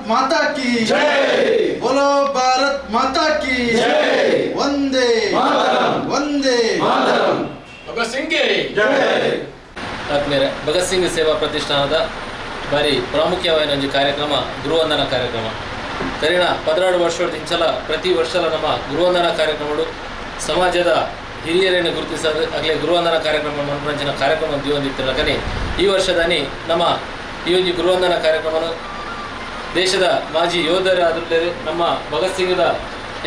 माता की जय, बोलो भारत माता की जय, वंदे मातरम, वंदे मातरम. ಭಗತ್ ಸಿಂಗ್ ಜೈ. ಆತ್ಮೀಯರೇ, ಭಗತ್ ಸಿಂಗ್ ಸೇವಾ ಪ್ರತಿಷ್ಠಾನದ ಬಾರಿ ಪ್ರಾಮುಖ್ಯವಾದ ಒಂಜಿ ಕಾರ್ಯಕ್ರಮ ಗುರುವಂದನಾ ಕಾರ್ಯಕ್ರಮ. ಕರಿನ 12 ವರ್ಷದಿಂಚಲ ಪ್ರತಿ ವರ್ಷಲ ನಮ್ಮ ಗುರುವಂದನಾ ಕಾರ್ಯಕ್ರಮಗಳು ಸಮಾಜದ ಹಿರಿಯರನ್ನು ಗುರುತಿಸೋದು ಆಗಲೇ ಗುರುವಂದನಾ ಕಾರ್ಯಕ್ರಮ ಮನರಂಜನಾ ಕಾರ್ಯಕ್ರಮ ದಿವಂದಿತ್ತಿರಕನೆ ಈ ವರ್ಷದಾನಿ ನಮ್ಮ ಈ ಒಂದು ಗುರುವಂದನಾ ಕಾರ್ಯಕ್ರಮವನ್ನು ದೇಶದ ಮಾಜಿ ಯೋಧರಾದ ನಮ್ಮ ಭಗತ್ ಸಿಂಗ್ದ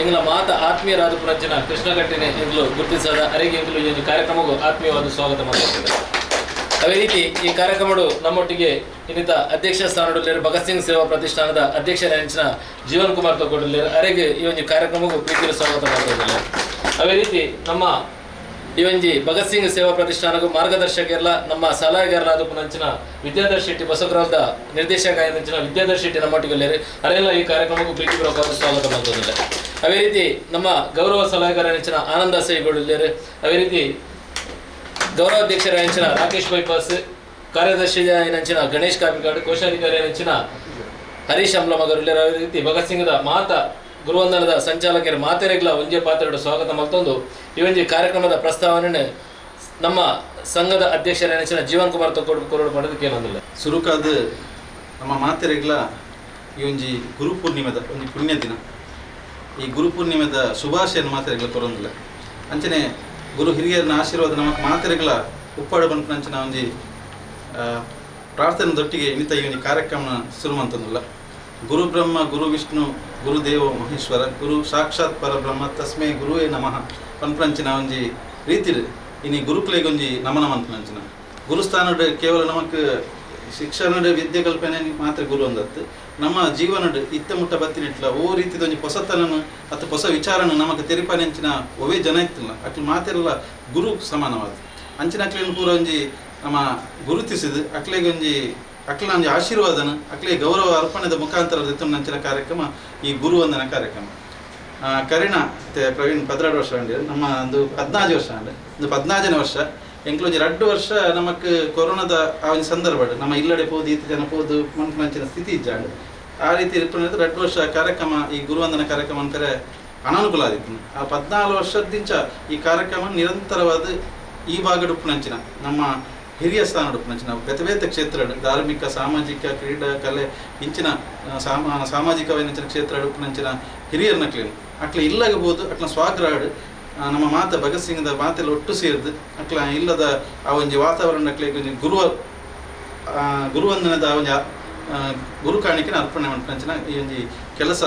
ಎಂಗ್ಲ ಮಾತ ಆತ್ಮೀಯರಾದ ಪುರಂಚನ ಕೃಷ್ಣಗಟ್ಟಿನೆ ಎಂಗ್ಲು ಗುರುತಿಸದ ಅರೆಗೆ ಎಂಗ್ಲು ಈ ಒಂದು ಕಾರ್ಯಕ್ರಮಕ್ಕೂ ಆತ್ಮೀಯವಾದ ಸ್ವಾಗತ ಮಾಡುತ್ತಿದ್ದಾರೆ. ಅದೇ ರೀತಿ ಈ ಕಾರ್ಯಕ್ರಮಡು ನಮ್ಮೊಟ್ಟಿಗೆ ಇನ್ನಿತ ಅಧ್ಯಕ್ಷ ಸ್ಥಾನದಲ್ಲಿ ಭಗತ್ ಸಿಂಗ್ ಸೇವಾ ಪ್ರತಿಷ್ಠಾನದ ಅಧ್ಯಕ್ಷರ ಜೀವನ್ ಕುಮಾರ್ ತಗೊಂಡಿದ್ದಾರೆ. ಅರೆಗೆ ಈ ಒಂದು ಕಾರ್ಯಕ್ರಮಕ್ಕೂ ಪ್ರೀತಿಯ ಸ್ವಾಗತ ಮಾಡ್ತಿದ್ದಾರೆ. ಅದೇ ರೀತಿ ನಮ್ಮ ಈ ಒಂಜಿ ಭಗತ್ ಸಿಂಗ್ ಸೇವಾ ಪ್ರತಿಷ್ಠಾನಕ್ಕೂ ಮಾರ್ಗದರ್ಶಕರೆಲ್ಲ ನಮ್ಮ ಸಲಹೆಗಾರರಾದ ಪುನಂಚಿನ ವಿದ್ಯಾಧರ್ ಶೆಟ್ಟಿ ಬಸವರಾದ ನಿರ್ದೇಶಕ ನಂಚಿನ ವಿದ್ಯಾಧರ್ ಶೆಟ್ಟಿ ನಮ್ಮೊಟ್ಟಿಗೆ ಅರೆಲ್ಲ ಈ ಕಾರ್ಯಕ್ರಮಕ್ಕೂ ಪ್ರೀತಿಪೂರ್ವಕವಾಗಿ ಸ್ವಾಗತ ಮಾಡ್ತಿದ್ದಾರೆ. ಅದೇ ರೀತಿ ನಮ್ಮ ಗೌರವ ಸಲಹೆಗಾರ ನೆಂಚಿನ ಆನಂದ ಸೇಗಳು, ಅದೇ ರೀತಿ ಗೌರವಾಧ್ಯಕ್ಷರ ನೆಂಚಿನ ರಾಕೇಶ್ ಬೈಪಾಸ್, ಕಾರ್ಯದರ್ಶಿ ನೆಂಚಿನ ಗಣೇಶ್ ಕಾಪಿಕಾಡು, ಕೋಶಾಧಿಕಾರಿ ನೆಂಚಿನ ಹರೀಶ್ ಅಮ್ಲಮಗರು, ಅದೇ ರೀತಿ ಭಗತ್ ಸಿಂಗ್ದ ಮಾತಾ ಗುರುವಂದನದ ಸಂಚಾಲಕರ ಮಾತೆರೆಗ್ಲ ಒಂಜೆ ಪಾತ್ರೆಡು ಸ್ವಾಗತ ಮಲ್ತೊಂದು ಈ ಒಂಜಿ ಕಾರ್ಯಕ್ರಮದ ಪ್ರಸ್ತಾವನೆ ನಮ್ಮ ಸಂಘದ ಅಧ್ಯಕ್ಷರ ನೆಂಚಿನ ಜೀವನ್ ಕುಮಾರ್ ತಕ್ಕೋಡು ಕೊರಡು ಪಡೆದು ಕೇಳೊಂದಿಲ್ಲ. ಸುರುಕಾದ ನಮ್ಮ ಮಾತೆರೆಗ್ಲ ಈ ಒಂಜಿ ಗುರುಪೂರ್ಣಿಮೆದ ಒಂಜಿ ಪುಣ್ಯ ದಿನ, ಈ ಗುರುಪೂರ್ಣಿಮೆದ ಶುಭಾಶಯನ ಮಾತೆರೆಗ್ಲ ಕೊರೊಂದಿಲ್ಲ. ಅಂಚನೆ ಗುರು ಹಿರಿಯರನ ಆಶೀರ್ವಾದ ನಮಕ್ ಮಾತೆರೆಗ್ಲ ಉಪ್ಪಾಡು ಬಂಪನಂಚಿನ ಒಂಜಿ ಪ್ರಾರ್ಥನೆ ದೊಟ್ಟಿಗೆ ಇನ್ನಿತ ಈ ಒಂಜಿ ಕಾರ್ಯಕ್ರಮ ಶುರು ಮಂತಂದಿಲ್ಲ. ಗುರು ಬ್ರಹ್ಮ ಗುರು ವಿಷ್ಣು ಗುರುದೇವ ಮಹೇಶ್ವರ ಗುರು ಸಾಕ್ಷಾತ್ ಪರಬ್ರಹ್ಮ ತಸ್ಮೈ ಗುರುವೇ ನಮಃ ಪನ್ಪಂಚಿನ ಒಂಜಿ ರೀತಿಡು ಇನಿ ಗುರುಕುಲೆಗೊಂಜಿ ನಮನ ಮಂತನಂಚಿನ ಗುರುಸ್ಥಾನಡು ಕೇವಲ ನಮಕ್ ಶಿಕ್ಷಣದ ವಿದ್ಯೆ ಕಲ್ಪನೆ ಮಾತ್ರ ಗುರು ಅಂದತ್ತು ನಮ್ಮ ಜೀವನಡು ಇತ್ತ ಮುಟ್ಟ ಬತ್ತಿನಿಟ್ಲ ಓ ರೀತಿದ ಒಂಜಿ ಹೊಸತನನು ಅತ್ತ ಹೊಸ ವಿಚಾರನ ನಮಕ್ ತೆರಿಪಾನೆಂಚಿನ ಒವೇ ಜನ ಇತ್ತಿಲ್ಲ ಅಕ್ಲು ಮಾತೆಲ್ಲ ಗುರು ಸಮಾನವಾದ ಅಂಚಿನ ಅಕ್ಲೇನು ಪೂರ ಒಂಜಿ ನಮ್ಮ ಗುರುತಿಸಿದು ಅಕ್ಲೆಗೆ ಒಂಜಿ ಅಕ್ಲ ಒಂಜಿ ಆಶೀರ್ವಾದನ ಅಕ್ಲೆ ಗೌರವ ಅರ್ಪಣೆದ ಮುಖಾಂತರ ನಂಚಿನ ಕಾರ್ಯಕ್ರಮ ಈ ಗುರುವಂದನ ಕಾರ್ಯಕ್ರಮ. ಕರಿಣ ಪ್ರವೀಣ್ 12 ವರ್ಷ ಅಂಡಿ ನಮ್ಮ ಒಂದು 14 ವರ್ಷ ಅಂಡ್ ಒಂದು 14ನೇ ವರ್ಷ ಎಂಕ್ಲೊಂಜಿ 2 ವರ್ಷ ನಮಕ್ ಕೊರೋನಾದ ಆ ಒಂದು ಸಂದರ್ಭ ನಮ್ಮ ಇಲ್ಲಡೆ ಪೋದು ಈತ ಜನ ಪೋದು ಮಂಚಿನ ಸ್ಥಿತಿ ಇಜ್ಜಾಂಡ್ ಆ ರೀತಿ 2 ವರ್ಷ ಕಾರ್ಯಕ್ರಮ ಈ ಗುರುವಂದನ ಕಾರ್ಯಕ್ರಮ ಅಂತಾರೆ ಅನಾನುಕೂಲ ಆದಿತ್ತು. ಆ 14 ವರ್ಷದಿಂಚ ಈ ಕಾರ್ಯಕ್ರಮ ನಿರಂತರವಾದ ಈ ಭಾಗಡುಪ್ಪುನಂಚಿನ ನಮ್ಮ ಹಿರಿಯ ಸ್ಥಾನಡುಪ್ಪುನಂಚಿನ ಬೇತೆ ಬೇತೆ ಕ್ಷೇತ್ರ ಧಾರ್ಮಿಕ ಸಾಮಾಜಿಕ ಕ್ರೀಡಾ ಕಲೆ ಇಂಚಿನ ಸಾಮಾಜಿಕವೇನಂಚಿನ ಕ್ಷೇತ್ರ ಉಪ್ಪುನಂಚಿನ ಹಿರಿಯರ್ನಕ್ಲೇನು ಅಕ್ಲ ಇಲ್ಲಾಗಬಹುದು ಅಕ್ಲ ಸ್ವಾಗ್ರಹಡು ನಮ್ಮ ಮಾತ ಭಗತ್ ಸಿಂಗ್ದ ಮಾತೆಲ್ಲ ಒಟ್ಟು ಸೇರಿದು ಅಕ್ಲ ಇಲ್ಲದ ಆ ಒಂಜಿ ವಾತಾವರಣ ಅಕ್ಲೆ ಗುರುವ ಗುರುವಂದನದ ಆ ಒಂಜಿ ಗುರು ಕಾಣಿಕೆನ ಅರ್ಪಣೆ ಮಂಚಿನ ಈ ಒಂಜಿ ಕೆಲಸ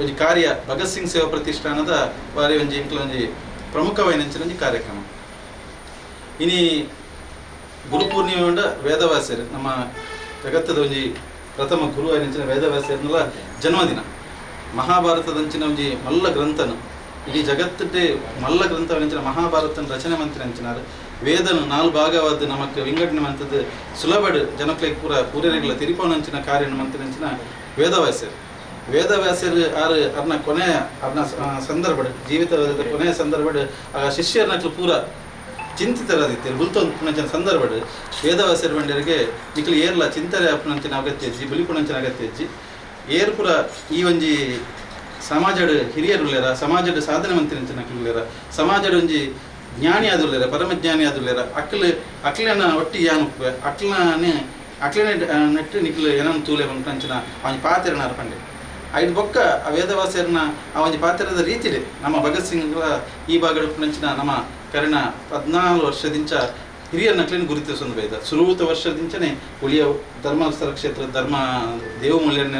ಒಂಜಿ ಕಾರ್ಯ ಭಗತ್ ಸಿಂಗ್ ಸೇವಾ ಪ್ರತಿಷ್ಠಾನದ ಬಾರಿ ಒಂಜಿ ಇಂಕ್ಲ ಒಂಜಿ ಪ್ರಮುಖವಾಯಿನಂಚಿನ ಒಂಜಿ ಕಾರ್ಯಕ್ರಮ. ಇನಿ ಗುರುಪೂರ್ಣಿಮೆ ಉಂಡ ವೇದವ್ಯಾಸರು ನಮ್ಮ ಜಗತ್ತದ ಒಂಜಿ ಪ್ರಥಮ ಗುರು ಆಯಿನಂಚಿನ ವೇದವ್ಯಾಸರನ್ನೆಲ್ಲ ಜನ್ಮದಿನ. ಮಹಾಭಾರತದಂಚಿನ ಒಂಜಿ ಮಲ್ಲ ಗ್ರಂಥನು ಇಡೀ ಜಗತ್ತಿಗೆ ಮಲ್ಲ ಗ್ರಂಥವೆಂಚಿನ ಮಹಾಭಾರತನ ರಚನೆ ಮಂತಿನಂಚಿನಾರು ವೇದನು 4 ಭಾಗವಾದ ನಮಕ್ ವಿಂಗಡಣೆ ಮಂತದ್ದು ಸುಲಭಡು ಜನಕ್ಲೆಗ್ ಪೂರ ಪೂರ್ಯರಿಗಳ ತಿರಿಪವನಂಚಿನ ಕಾರ್ಯನ ಮಂತಿನಂಚಿನ ವೇದವ್ಯಾಸರು. ವೇದವ್ಯಾಸರು ಆರು ಅರ್ನ ಕೊನೆಯ ಅರ್ನ ಸಂದರ್ಭಡು ಜೀವಿತದ ಕೊನೆಯ ಸಂದರ್ಭಡು ಆ ಶಿಷ್ಯರ್ನಕ್ಲು ಪೂರ ಚಿಂತಿತರಾದಿತ್ತಾರೆ ಗುಲ್ತೊಂದು ಸಂದರ್ಭಡು ವೇದವ್ಯಾಸರು ಬಂಡರಿಗೆ ನಿಕ್ಲು ಏರ್ಲ ಚಿಂತರೆ ಅಪ್ಪನಂಚಿನ ಅಗತ್ಯ ಹೆಜ್ಜಿ ಬುಲಿಪುಣಂಚಿನ ಅಗತ್ಯ ಹೆಜ್ಜಿ ಏರ್ ಪೂರ ಈ ಒಂಜಿ ಸಮಾಜಡ್ ಹಿರಿಯರುಳ್ಳೇರ ಸಮಾಜಡ್ ಸಾಧನೆ ಮಂತಿನಂಚಿನ ಅಕ್ಲುಳ್ಳೇರ ಸಮಾಜಡ್ ಒಂಜಿ ಜ್ಞಾನಿ ಆದುಳ್ಳೇರ ಪರಮಜ್ಞಾನಿ ಆದುಳ್ಳೇರ ಅಕ್ಲು ಅಕ್ಲನ ಒಟ್ಟಿ ಯಾನು ಅಕ್ಲನೆ ಅಕ್ಲನೆ ನೆಟ್ಟು ನಿಕ್ಲು ಏನನ್ನು ತೂಲೆ ಬಂಟಂಚಿನ ಒಂಜಿ ಪಾತೆರನ ಅರ್ಪಂಡೆ ಐದು ಬೊಕ್ಕ ಆ ವೇದವಾಸರನ ಆ ಒಂಜಿ ಪಾತ್ರದ ರೀತಿಡೆ ನಮ್ಮ ಭಗತ್ ಸಿಂಗ್ಗಳ ಈ ಭಾಗಡುಪ್ಪುನಂಚಿನ ನಮ್ಮ ಕರಿಣ 14 ವರ್ಷದಿಂಚ ಹಿರಿಯರ ನಕ್ಲಿನ ಗುರುತಿಸೊಂದು ಬೈದ ಸುರೂತ ವರ್ಷದಿಂಚನೆ ಉಳಿಯ ಧರ್ಮಸ್ಥಳ ಕ್ಷೇತ್ರದ ಧರ್ಮ ದೇವಮೂಲ್ಯನ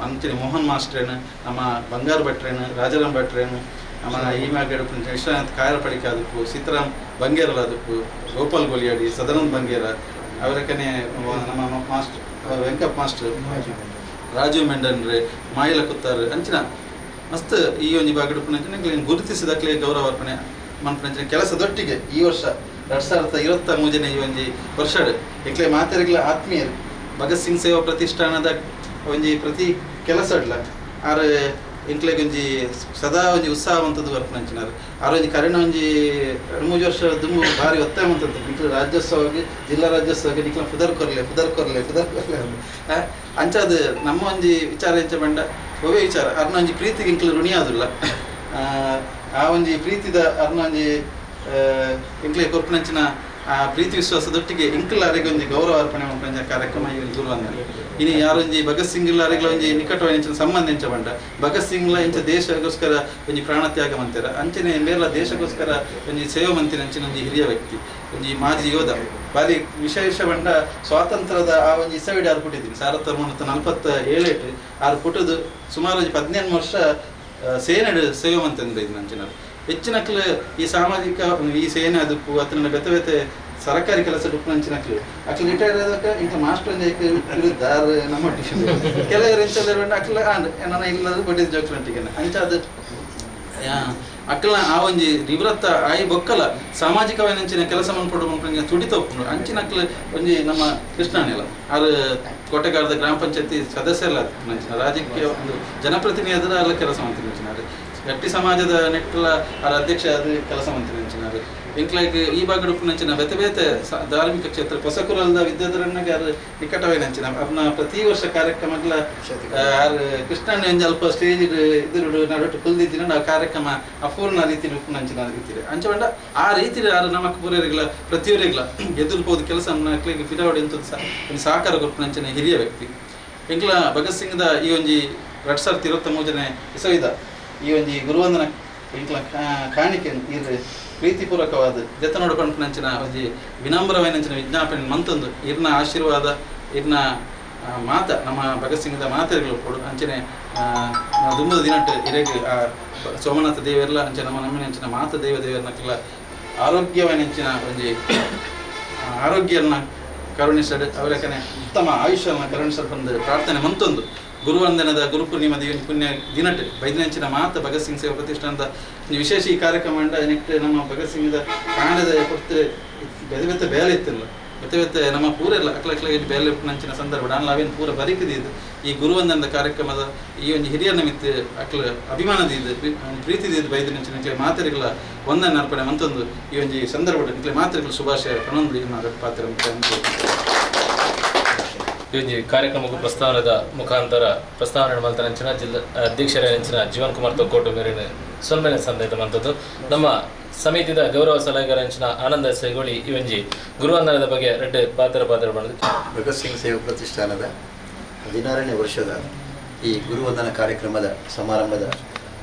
ಅಂಚನೆ ಮೋಹನ್ ಮಾಸ್ಟ್ರೇನು ನಮ್ಮ ಬಂಗಾರು ಭಟ್ರೇನು ರಾಜಾರಾಮ್ ಭಟ್ರೇನು ನಮ್ಮ ಈ ಮಾಗಡುಪ್ಪು ವಿಶ್ವನಾಥ್ ಕಾಯರಪಡಿಕೆ ಆದಪ್ಪು ಸೀತಾರಾಮ್ ಬಂಗೇರಲಾದಪ್ಪು ಗೋಪಾಲ್ ಗೋಲಿಯಾಡಿ ಸದಾನಂದ ಬಂಗೇರ ಅವರಕನೆ ನಮ್ಮ ಮಾಸ್ಟರ್ ವೆಂಕಪ್ಪ ಮಾಸ್ಟರ್ ರಾಜೀವ್ ಮೆಂಡನ್ರೆ ಮಾಯಿಲ ಕುತ್ತಾರು ಅಂಚಿನ ಮಸ್ತ್ ಈ ಒಂಜಿ ಬಾಗಡುಪ್ಪುನಂಚಿನ ಗುರುತಿಸಿದಕ್ಲೆ ಗೌರವ ಅರ್ಪಣೆ ಮನ್ಪುನಂಚಿನ ಕೆಲಸದೊಟ್ಟಿಗೆ ಈ ವರ್ಷ 2023ನೇ ಈ ಒಂಜಿ ವರ್ಷಡ್ ಎಕ್ಲೆ ಮಾತೆರೆಗ್ಲ ಆತ್ಮೀಯರು ಭಗತ್ ಸಿಂಗ್ ಸೇವಾ ಪ್ರತಿಷ್ಠಾನದ ಒಂಜಿ ಪ್ರತಿ ಕೆಲಸಡ್ಲ ಆರು ಎಂಕ್ಲೆಗ್ ಒಂಜಿ ಸದಾ ಒಂಜಿ ಉತ್ಸಾಹವಂತದ್ದು ಬರ್ಪುನಂಚಿನಾರು ಆರು ಒಂಜಿ ಕರಿನ ಒಂಜಿ 2-3 ವರ್ಷ ದುಂಬು ಭಾರಿ ಒತ್ತಾಯ ಮಂತದ್ದು ನಿಕ್ಲು ರಾಜ್ಯೋತ್ಸವಕ್ಕೆ ಜಿಲ್ಲಾ ರಾಜ್ಯೋತ್ಸವಕ್ಕೆ ನಿಕ್ಲ ಪುದರ್ ಕೊರ್ಲೆ ಪುದರ್ ಕೊರ್ಲೆ ಪುದರ್ ಕೊರ್ಲೆ. ಅಂಚಾದ ನಮ್ಮ ಒಂಜಿ ವಿಚಾರ ಎಂಚ ಪಂಡ ಒವೇ ವಿಚಾರ ಅರ್ನ ಒಂಜಿ ಪ್ರೀತಿಗೆ ಎಂಕ್ಲು ಋಣಿಯಾದುಲ್ಲ ಆ ಒಂಜಿ ಪ್ರೀತಿದ ಅರ್ನ ಒಂಜಿ ಎಂಕ್ಲೆ ಕೊರ್ಪುನಂಚಿನ ಆ ಪ್ರೀತಿ ವಿಶ್ವಾಸದೊಟ್ಟಿಗೆ ಎಂಕಲ್ ಅರೆಗೆ ಒಂಜಿ ಗೌರವ ಅರ್ಪಣೆ ಮಲ್ಪುನ ಕಾರ್ಯಕ್ರಮ ಈ ಗುರುವಂದನೆ. ಇನಿ ಯಾರೊಂಜಿ ಭಗತ್ ಸಿಂಗ್ ಅರೆಗ್ಲ ಒಂಜಿ ನಿಕಟವಾಯಿನ ಸಂಬಂಧ ಎಂಚ ಪಂಡ ಭಗತ್ ಸಿಂಗ್ಲ ಎಂಚ ದೇಶಕ್ಕೋಸ್ಕರ ಒಂಜಿ ಪ್ರಾಣತ್ಯಾಗ ಮಂತಿರ ಅಂಚನೆ ಮೇರ್ಲ ದೇಶಕ್ಕೋಸ್ಕರ ಒಂಜಿ ಸೇವೆ ಮಂತಿನ ಅಂಚಿನ ಒಂಜಿ ಹಿರಿಯ ವ್ಯಕ್ತಿ ಒಂಜಿ ಮಾಜಿ ಯೋಧ ಬಾರಿ ವಿಶೇಷ ಪಂಡ ಸ್ವಾತಂತ್ರ್ಯದ ಆ ಒಂಜಿ ಇಸವಿಡ್ ಆರು ಪುಟ್ಟಿದ್ದೀನಿ 1947 ಆರು ಪುಟ್ಟದು ಸುಮಾರು ಒಂಜಿ 18 ವರ್ಷ ಸೇನೆ ಸೇವೆ ಮಂತಂದ್ರೆ ಇದು ಅಂಚಿನ ಹೆಚ್ಚಿನಕ್ಲು ಈ ಸಾಮಾಜಿಕ ಈ ಸೇನೆ ಅದಕ್ಕೂ ಅತನ ಬೆತೆ ಬೆತೆ ಸರಕಾರಿ ಕೆಲಸ ಡುಪ್ಪುನಂಚಿನಕ್ಲು ಅಕ್ಲು ರಿಟೈರ್ ಆದಾಗ ಇಂಕ ಮಾಸ್ಟರ್ ವಿರುದ್ಧ ನಮ್ಮ ಕೆಲವರು ಎಂಚ ಅಕ್ಲ ಆಂಡ್ ನನ್ನ ಇಲ್ಲದ ಬಡ್ಡಿ ಜೋಕ್ಲಂಟಿಗೆ ಅಂಚ ಅದು ಅಕ್ಲ ಆ ಒಂಜಿ ನಿವೃತ್ತ ಆಯಿ ಬೊಕ್ಕಲ ಸಾಮಾಜಿಕವಾದ ಕೆಲಸ ಮನ್ಪೊಡು ಮನ್ಪುನ ತುಡಿತ ಒಪ್ಪುಂಡು ಅಂಚಿನಕ್ಲು ಒಂಜಿ ನಮ್ಮ ಕೃಷ್ಣನೆಲ್ಲ ಆರು ಕೋಟೆಗಾರದ ಗ್ರಾಮ ಪಂಚಾಯತಿ ಸದಸ್ಯರಲ್ಲ ರಾಜಕೀಯ ಒಂದು ಜನಪ್ರತಿನಿಧಿ ಆದ್ರೆ ಅಲ್ಲ ಕೆಲಸ ಮಂತ್ರಿ ಗಟ್ಟಿ ಸಮಾಜದ ನೆಟ್ಟಲ ಆರ ಅಧ್ಯಕ್ಷ ಅದು ಕೆಲಸ ಮಂತ್ರಿ ಎಂಕ್ಲಾಗ್ ಈ ಭಾಗಡು ಉಪ್ಪುನಂಚಿನ ಬೇತೆ ಬೇತೆ ಧಾರ್ಮಿಕ ಕ್ಷೇತ್ರ ಹೊಸಕುರಲ್ದ ವಿದ್ಯಾಧರಣ್ಣಗೆ ಆರು ನಿಕಟವಾಯಿನಂಚಿನ ಅಪ್ನ ಪ್ರತಿ ವರ್ಷ ಕಾರ್ಯಕ್ರಮಗಳ ಆರು ಕೃಷ್ಣಣ್ಣ ಒಂಜಿ ಅಲ್ಪ ಸ್ಟೇಜ್ ಇದುರುಡು ನಡುಟು ಕುಲ್ದಿದ್ದಿನ ನಾವು ಕಾರ್ಯಕ್ರಮ ಅಪೂರ್ಣ ರೀತಿಯಲ್ಲಿ ಉಪ್ಪುನಂಚಿನ ರೀತಿ ಅಂಚ ಪಂಡ ಆ ರೀತಿ ಆರು ನಮಕ್ ಪೂರರಿಗ್ಲ ಪ್ರತಿಯೊರಿಗ್ಲ ಎದುರು ಪೋದು ಕೆಲಸ ಅಕ್ಲಿಗೆ ಪಿರಾವಡಿ ಎಂತದ್ದು ಒಂದು ಸಹಕಾರ ಕೊಪ್ಪುನಂಚಿನ ಹಿರಿಯ ವ್ಯಕ್ತಿ ಎಂಕ್ಲ ಭಗತ್ ಸಿಂಗ್ದ ಈ ಒಂಜಿ 2023 ಇಸವಿದ ಈ ಒಂಜಿ ಗುರುವಂದನ ಎಂಕ್ಲ ಕಾಣಿಕೆ ಇರ್ ಪ್ರೀತಿಪೂರ್ವಕವಾದ ಜತನೋಡು ಪಂಪನಂಚಿನ ಒಂಜಿ ವಿನಮ್ರವಾಯಿನಂಚಿನ ವಿಜ್ಞಾಪನೆ ಮಂತೊಂದು ಇರ್ನ ಆಶೀರ್ವಾದ ಇರ್ನ ಮಾತ ನಮ್ಮ ಭಗತ್ ಸಿಂಗ್ದ ಮಾತೆಗಳು ಕೊಡು ಅಂಚನೆ ದುಂಬದ ದಿನಟ್ಟು ಇರೆಗ್ ಆ ಸೋಮನಾಥ ದೇವರ್ಲ ಅಂಚೆ ನಮ್ಮ ನಮ್ಮಿನಂಚಿನ ಮಾತ ದೇವ ದೇವರನಕ್ಕೆಲ್ಲ ಆರೋಗ್ಯವಾಯಿನಂಚಿನ ಒಂಜಿ ಆರೋಗ್ಯನ ಕರುಣಿಸಡ್ ಅವರಕನೆ ಉತ್ತಮ ಆಯುಷ್ಯನ ಕರುಣಿಸಡ್ ಬಂದು ಪ್ರಾರ್ಥನೆ ಮಂತೊಂದು ಗುರುವಂದನದ ಗುರುಪೂರ್ಣಿಮಾ ದಿನ ಪುಣ್ಯ ದಿನಟ್ ಬೈದಿನಂಚಿನ ಮಾತ ಭಗತ್ ಸಿಂಗ್ ಸೇವಾ ಪ್ರತಿಷ್ಠಾನದ ವಿಶೇಷ ಈ ಕಾರ್ಯಕ್ರಮ ನೆಕ್ಸ್ಟ್ ನಮ್ಮ ಭಗತ್ ಸಿಂಗ್ದ ಕಾಣದ ಕೊಡ್ತು ಬೆದೆ ಬೆತ್ತೆ ಬೇಲೆ ಇತ್ತಿಲ್ಲ ಬೆತ್ತೆ ಬೆತ್ತೆ ನಮ್ಮ ಪೂರ ಇಲ್ಲ ಅಕ್ಲ ಅಕ್ಲ ಬೇಲೆ ನಂಚಿನ ಸಂದರ್ಭ ಡಾನ್ ಪೂರ ಬರಿಕದಿದ್ದು ಈ ಗುರುವಂದನದ ಕಾರ್ಯಕ್ರಮದ ಈ ಒಂದು ಹಿರಿಯರ ನಿಮಿತ್ತ ಅಕ್ಲ ಅಭಿಮಾನದ ಪ್ರೀತಿದ ಬೈದಿನಂಚಿನ ಮಾತೆರಿಗಳ ವಂದನೆ ಅರ್ಪಣೆ ಮಂತೊಂದು ಈ ಒಂಜಿ ಸಂದರ್ಭ ನಿಕ್ಲೆ ಮಾತೆರಿಗಳ ಶುಭಾಶಯ ಕಣೊಂದು ಪಾತ್ರ. ಈ ಒಂಜಿ ಕಾರ್ಯಕ್ರಮಕ್ಕೂ ಪ್ರಸ್ತಾವನದ ಮುಖಾಂತರ ಪ್ರಸ್ತಾವನೆ ಮಲ್ತನಂಚಿನ ಜಿಲ್ಲಾ ಅಧ್ಯಕ್ಷರ ಜೀವನ್ ಕುಮಾರ್ ತೊಕ್ಕೋಟು ಮೇರಿನ ಸೊಲ್ಮೆನೆ ಸಂದೇಶ ಮಂತದ್ದು ನಮ್ಮ ಸಮಿತಿದ ಗೌರವ ಸಲಹೆಗಾರಂಚಿನ ಆನಂದ ಸೇಗೋಳಿ ಈ ಒಂಜಿ ಗುರುವಂದನದ ಬಗ್ಗೆ ರೆಡ್ಡಿ ಪಾತ್ರ ಪಾತ್ರ ಬಂದು ಭಗತ್ ಸಿಂಗ್ ಸೇವಾ ಪ್ರತಿಷ್ಠಾನದ 16ನೇ ವರ್ಷದ ಈ ಗುರುವಂದನ ಕಾರ್ಯಕ್ರಮದ ಸಮಾರಂಭದ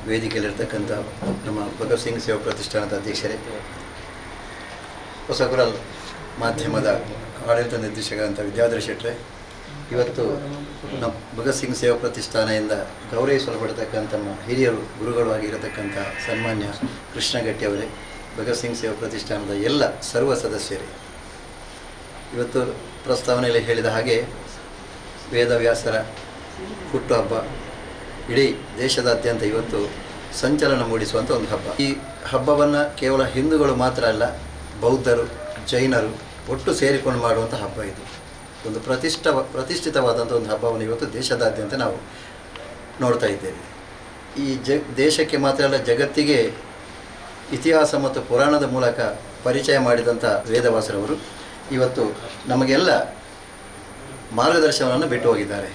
ವೇದಿಕೆಯಲ್ಲಿರ್ತಕ್ಕಂಥ ನಮ್ಮ ಭಗತ್ ಸಿಂಗ್ ಸೇವಾ ಪ್ರತಿಷ್ಠಾನದ ಅಧ್ಯಕ್ಷರೇ, ಹೊಸಗುರಲ್ ಮಾಧ್ಯಮದ ಆಡಳಿತ ನಿರ್ದೇಶಕರಂಥ ವಿದ್ಯಾಧರ ಶೆಟ್ಟರೆ, ಇವತ್ತು ನಮ್ಮ ಭಗತ್ ಸಿಂಗ್ ಸೇವಾ ಪ್ರತಿಷ್ಠಾನದಿಂದ ಗೌರವಿಸಲ್ಪಡ್ತಕ್ಕಂಥ ನಮ್ಮ ಹಿರಿಯರು ಗುರುಗಳು ಆಗಿರತಕ್ಕಂಥ ಸನ್ಮಾನ್ಯ ಕೃಷ್ಣಗಟ್ಟಿಯವರೇ, ಭಗತ್ ಸಿಂಗ್ ಸೇವಾ ಪ್ರತಿಷ್ಠಾನದ ಎಲ್ಲ ಸರ್ವ ಸದಸ್ಯರೇ, ಇವತ್ತು ಪ್ರಸ್ತಾವನೆಯಲ್ಲಿ ಹೇಳಿದ ಹಾಗೆ ವೇದವ್ಯಾಸರ ಹುಟ್ಟುಹಬ್ಬ ಇಡೀ ದೇಶದಾದ್ಯಂತ ಇವತ್ತು ಸಂಚಲನ ಮೂಡಿಸುವಂಥ ಒಂದು ಹಬ್ಬ. ಈ ಹಬ್ಬವನ್ನು ಕೇವಲ ಹಿಂದೂಗಳು ಮಾತ್ರ ಅಲ್ಲ, ಬೌದ್ಧರು, ಜೈನರು ಒಟ್ಟು ಸೇರಿಕೊಂಡು ಮಾಡುವಂಥ ಹಬ್ಬ ಇದು. ಒಂದು ಪ್ರತಿಷ್ಠಿತವಾದಂಥ ಒಂದು ಹಬ್ಬವನ್ನು ಇವತ್ತು ದೇಶದಾದ್ಯಂತ ನಾವು ನೋಡ್ತಾ ಇದ್ದೇವೆ. ಈ ದೇಶಕ್ಕೆ ಮಾತ್ರ ಅಲ್ಲ, ಜಗತ್ತಿಗೆ ಇತಿಹಾಸ ಮತ್ತು ಪುರಾಣದ ಮೂಲಕ ಪರಿಚಯ ಮಾಡಿದಂಥ ವೇದವ್ಯಾಸರವರು ಇವತ್ತು ನಮಗೆಲ್ಲ ಮಾರ್ಗದರ್ಶನವನ್ನು ಬಿಟ್ಟು ಹೋಗಿದ್ದಾರೆ.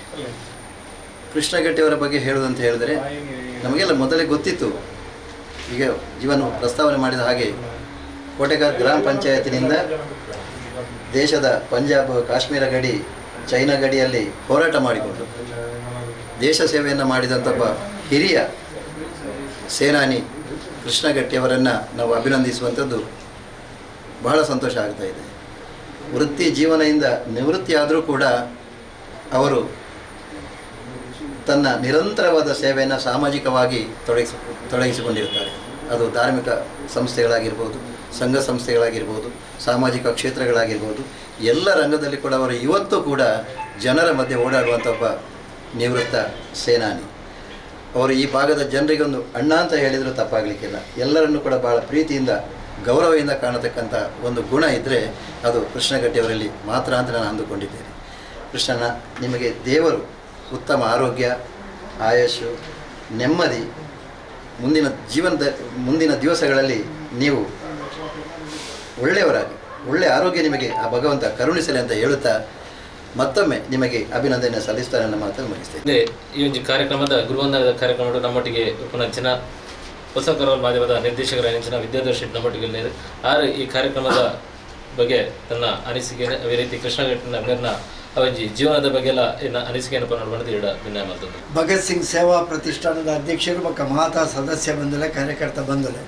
ಕೃಷ್ಣಗಟ್ಟಿಯವರ ಬಗ್ಗೆ ಹೇಳುವುದಂತ ಹೇಳಿದರೆ ನಮಗೆಲ್ಲ ಮೊದಲೇ ಗೊತ್ತಿತ್ತು. ಈಗ ಜೀವನ ಪ್ರಸ್ತಾವನೆ ಮಾಡಿದ ಹಾಗೆ ಕೋಟೆಗಾರ್ ಗ್ರಾಮ ಪಂಚಾಯತಿನಿಂದ ದೇಶದ ಪಂಜಾಬ್, ಕಾಶ್ಮೀರ ಗಡಿ, ಚೈನಾ ಗಡಿಯಲ್ಲಿ ಹೋರಾಟ ಮಾಡಿಕೊಂಡು ದೇಶ ಸೇವೆಯನ್ನು ಮಾಡಿದಂಥ ಹಿರಿಯ ಸೇನಾನಿ ಕೃಷ್ಣಗಟ್ಟಿಯವರನ್ನು ನಾವು ಅಭಿನಂದಿಸುವಂಥದ್ದು ಬಹಳ ಸಂತೋಷ ಆಗ್ತಾಯಿದೆ. ವೃತ್ತಿ ಜೀವನದಿಂದ ನಿವೃತ್ತಿಯಾದರೂ ಕೂಡ ಅವರು ತನ್ನ ನಿರಂತರವಾದ ಸೇವೆಯನ್ನು ಸಾಮಾಜಿಕವಾಗಿ ತೊಡಗಿಸಿಕೊಂಡಿರ್ತಾರೆ. ಅದು ಧಾರ್ಮಿಕ ಸಂಸ್ಥೆಗಳಾಗಿರ್ಬೋದು, ಸಂಘ ಸಂಸ್ಥೆಗಳಾಗಿರ್ಬೋದು, ಸಾಮಾಜಿಕ ಕ್ಷೇತ್ರಗಳಾಗಿರ್ಬೋದು, ಎಲ್ಲ ರಂಗದಲ್ಲಿ ಕೂಡ ಅವರು ಇವತ್ತು ಕೂಡ ಜನರ ಮಧ್ಯೆ ಓಡಾಡುವಂಥ ಒಬ್ಬ ನಿವೃತ್ತ ಸೇನಾನಿ. ಅವರು ಈ ಭಾಗದ ಜನರಿಗೊಂದು ಅಣ್ಣ ಅಂತ ಹೇಳಿದರೂ ತಪ್ಪಾಗಲಿಕ್ಕಿಲ್ಲ. ಎಲ್ಲರನ್ನೂ ಕೂಡ ಭಾಳ ಪ್ರೀತಿಯಿಂದ, ಗೌರವದಿಂದ ಕಾಣತಕ್ಕಂಥ ಒಂದು ಗುಣ ಇದ್ದರೆ ಅದು ಕೃಷ್ಣಗಟ್ಟಿಯವರಲ್ಲಿ ಮಾತ್ರ ಅಂತ ನಾನು ಅಂದುಕೊಂಡಿದ್ದೇನೆ. ಕೃಷ್ಣನ, ನಿಮಗೆ ದೇವರು ಉತ್ತಮ ಆರೋಗ್ಯ, ಆಯಸ್ಸು, ನೆಮ್ಮದಿ, ಮುಂದಿನ ಜೀವನದ ಮುಂದಿನ ದಿವಸಗಳಲ್ಲಿ ನೀವು ಒಳ್ಳೆಯವರಾಗಿ ಒಳ್ಳೆಯ ಆರೋಗ್ಯ ನಿಮಗೆ ಆ ಭಗವಂತ ಕರುಣಿಸಲಿ ಅಂತ ಹೇಳುತ್ತಾ ಮತ್ತೊಮ್ಮೆ ನಿಮಗೆ ಅಭಿನಂದನೆ ಸಲ್ಲಿಸ್ತಾ ನನ್ನ ಮಾತನ್ನು ಮುಗಿಸ್ತೇನೆ. ಈ ಒಂದು ಕಾರ್ಯಕ್ರಮದ ಗುರುವಂದನದ ಕಾರ್ಯಕ್ರಮದ ನಮ್ಮೊಟ್ಟಿಗೆ ಉಪನಂಚಿನ ಹೊಸ ಕರವಲ್ ಮಾಧ್ಯಮದ ನಿರ್ದೇಶಕರ ನೆಂಚಿನ ವಿದ್ಯಾಧರ್ ಶೆಟ್ಟಿ ನಮ್ಮೊಟ್ಟಿಗೆ ಆರು ಈ ಕಾರ್ಯಕ್ರಮದ ಬಗ್ಗೆ ತನ್ನ ಅನಿಸಿಕೆ, ಅದೇ ರೀತಿ ಕೃಷ್ಣಘಟ್ಟಿನ ಮೇರ್ನ ಅವಂಜಿ ಜೀವನದ ಬಗ್ಗೆ ಎಲ್ಲ ಇನ್ನು ಅನಿಸಿಕೆಯನ್ನು ಪನ್ನೊಂದು ಇಡ ಭಿನ್ನ ಮಾಡ್ತದೆ. ಭಗತ್ ಸಿಂಗ್ ಸೇವಾ ಪ್ರತಿಷ್ಠಾನದ ಅಧ್ಯಕ್ಷರು ಬೊಕ್ಕ ಮಾತಾ ಸದಸ್ಯ ಬಂದಲೆ ಕಾರ್ಯಕರ್ತ ಬಂದಲೆ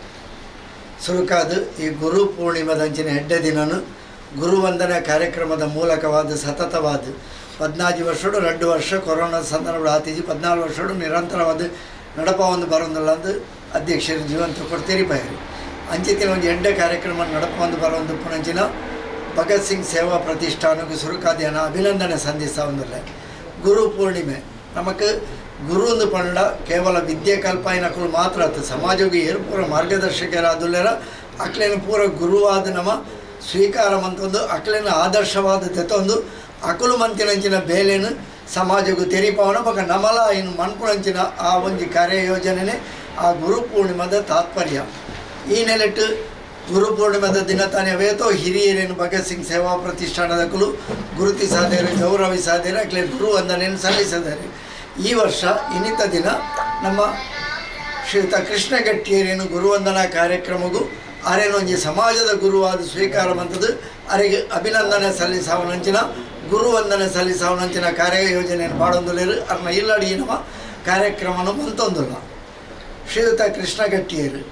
ಸುರುಕಾದು ಈ ಗುರು ಪೂರ್ಣಿಮದಂಚಿನ ಎಡ್ಡೆ ದಿನನು ಗುರುವಂದನೆ ಕಾರ್ಯಕ್ರಮದ ಮೂಲಕವಾದ ಸತತವಾದ 14 ವರ್ಷಡು 2 ವರ್ಷ ಕೊರೋನಾ ಸಂದರ್ಭ ಆತೀಜಿ 14 ವರ್ಷಡು ನಿರಂತರವಾದ ನಡಪ ಒಂದು ಬರೋದಿಲ್ಲ ಅಂದು ಅಧ್ಯಕ್ಷರು ಜೀವಂತ ಕೊಡ್ತೀರಿ ಬಯರಿ ಅಂಚಿತಿನ ಒಂದು ಎಡ್ಡೆ ಕಾರ್ಯಕ್ರಮ ನಡಪ ಒಂದು ಬರೋದು ಪುಣಂಚಿನ ಭಗತ್ ಸಿಂಗ್ ಸೇವಾ ಪ್ರತಿಷ್ಠಾನಕ್ಕೆ ಸುರುಕಾದಿಯನ್ನು ಅಭಿನಂದನೆ ಸಂಧಿಸ. ಗುರು ಪೂರ್ಣಿಮೆ ನಮಕ್ ಗುರು ಒಂದು ಪಂಡ ಕೇವಲ ವಿದ್ಯೆ ಕಲ್ಪಾಯಿನಕುಲು ಮಾತ್ರ ಆತು ಸಮಾಜಕ್ಕೆ ಏರು ಪೂರ ಮಾರ್ಗದರ್ಶಕರಾದುಲ್ಲೇರ ಅಕ್ಲೇನು ಪೂರ ಗುರುವಾದ ನಮ್ಮ ಸ್ವೀಕಾರ ಮಂತೊಂದು ಅಕ್ಲೇನ ಆದರ್ಶವಾದ ತೆತ್ತೊಂದು ಅಕುಲು ಮಂತಿನಂಚಿನ ಬೇಲೇನು ಸಮಾಜಕ್ಕೂ ತೆರಿಪವನ ಬೊಕ ನಮಲ ಇನ್ನು ಮನ್ಪುಣಂಚಿನ ಆ ಒಂಜಿ ಕಾರ್ಯಯೋಜನೆ ಆ ಗುರು ಪೂರ್ಣಿಮದ ತಾತ್ಪರ್ಯ. ಈ ನೆಲೆಟ್ಟು ಗುರು ಪೂರ್ಣಿಮದ ದಿನ ತಾನೇ ವೇತೋ ಹಿರಿಯರೇನು ಭಗತ್ ಸಿಂಗ್ ಸೇವಾ ಪ್ರತಿಷ್ಠಾನದ ಕುಲು ಗುರುತಿಸಾದೇರು ಗೌರವಿಸಾದೇರು ಅಕ್ಲೆ ಗುರು ವಂದನೆಯನ್ನು ಸಲ್ಲಿಸಿದ್ದಾರೆ. ಈ ವರ್ಷ ಇನ್ನಿತ ದಿನ ನಮ್ಮ ಶ್ರೀಯುತ ಕೃಷ್ಣಗಟ್ಟಿಯರೇನು ಗುರುವಂದನಾ ಕಾರ್ಯಕ್ರಮಗೂ ಅರೇನೊಂಜಿ ಸಮಾಜದ ಗುರುವಾದ ಸ್ವೀಕಾರ ಮಂತದ್ದು ಅರೆಗೆ ಅಭಿನಂದನೆ ಸಲ್ಲಿಸಾವನಂಚಿನ ಗುರುವಂದನೆ ಸಲ್ಲಿಸಾವನಂಚಿನ ಕಾರ್ಯಯೋಜನೆಯನ್ನು ಮಾಡೊಂದುಲೇರು ಅರ್ನ ಇಲ್ಲಡಿ ನಮ್ಮ ಕಾರ್ಯಕ್ರಮನು ಮಂತೊಂದುಲ್ಲ. ಶ್ರೀಯುತ ಕೃಷ್ಣಗಟ್ಟಿಯರು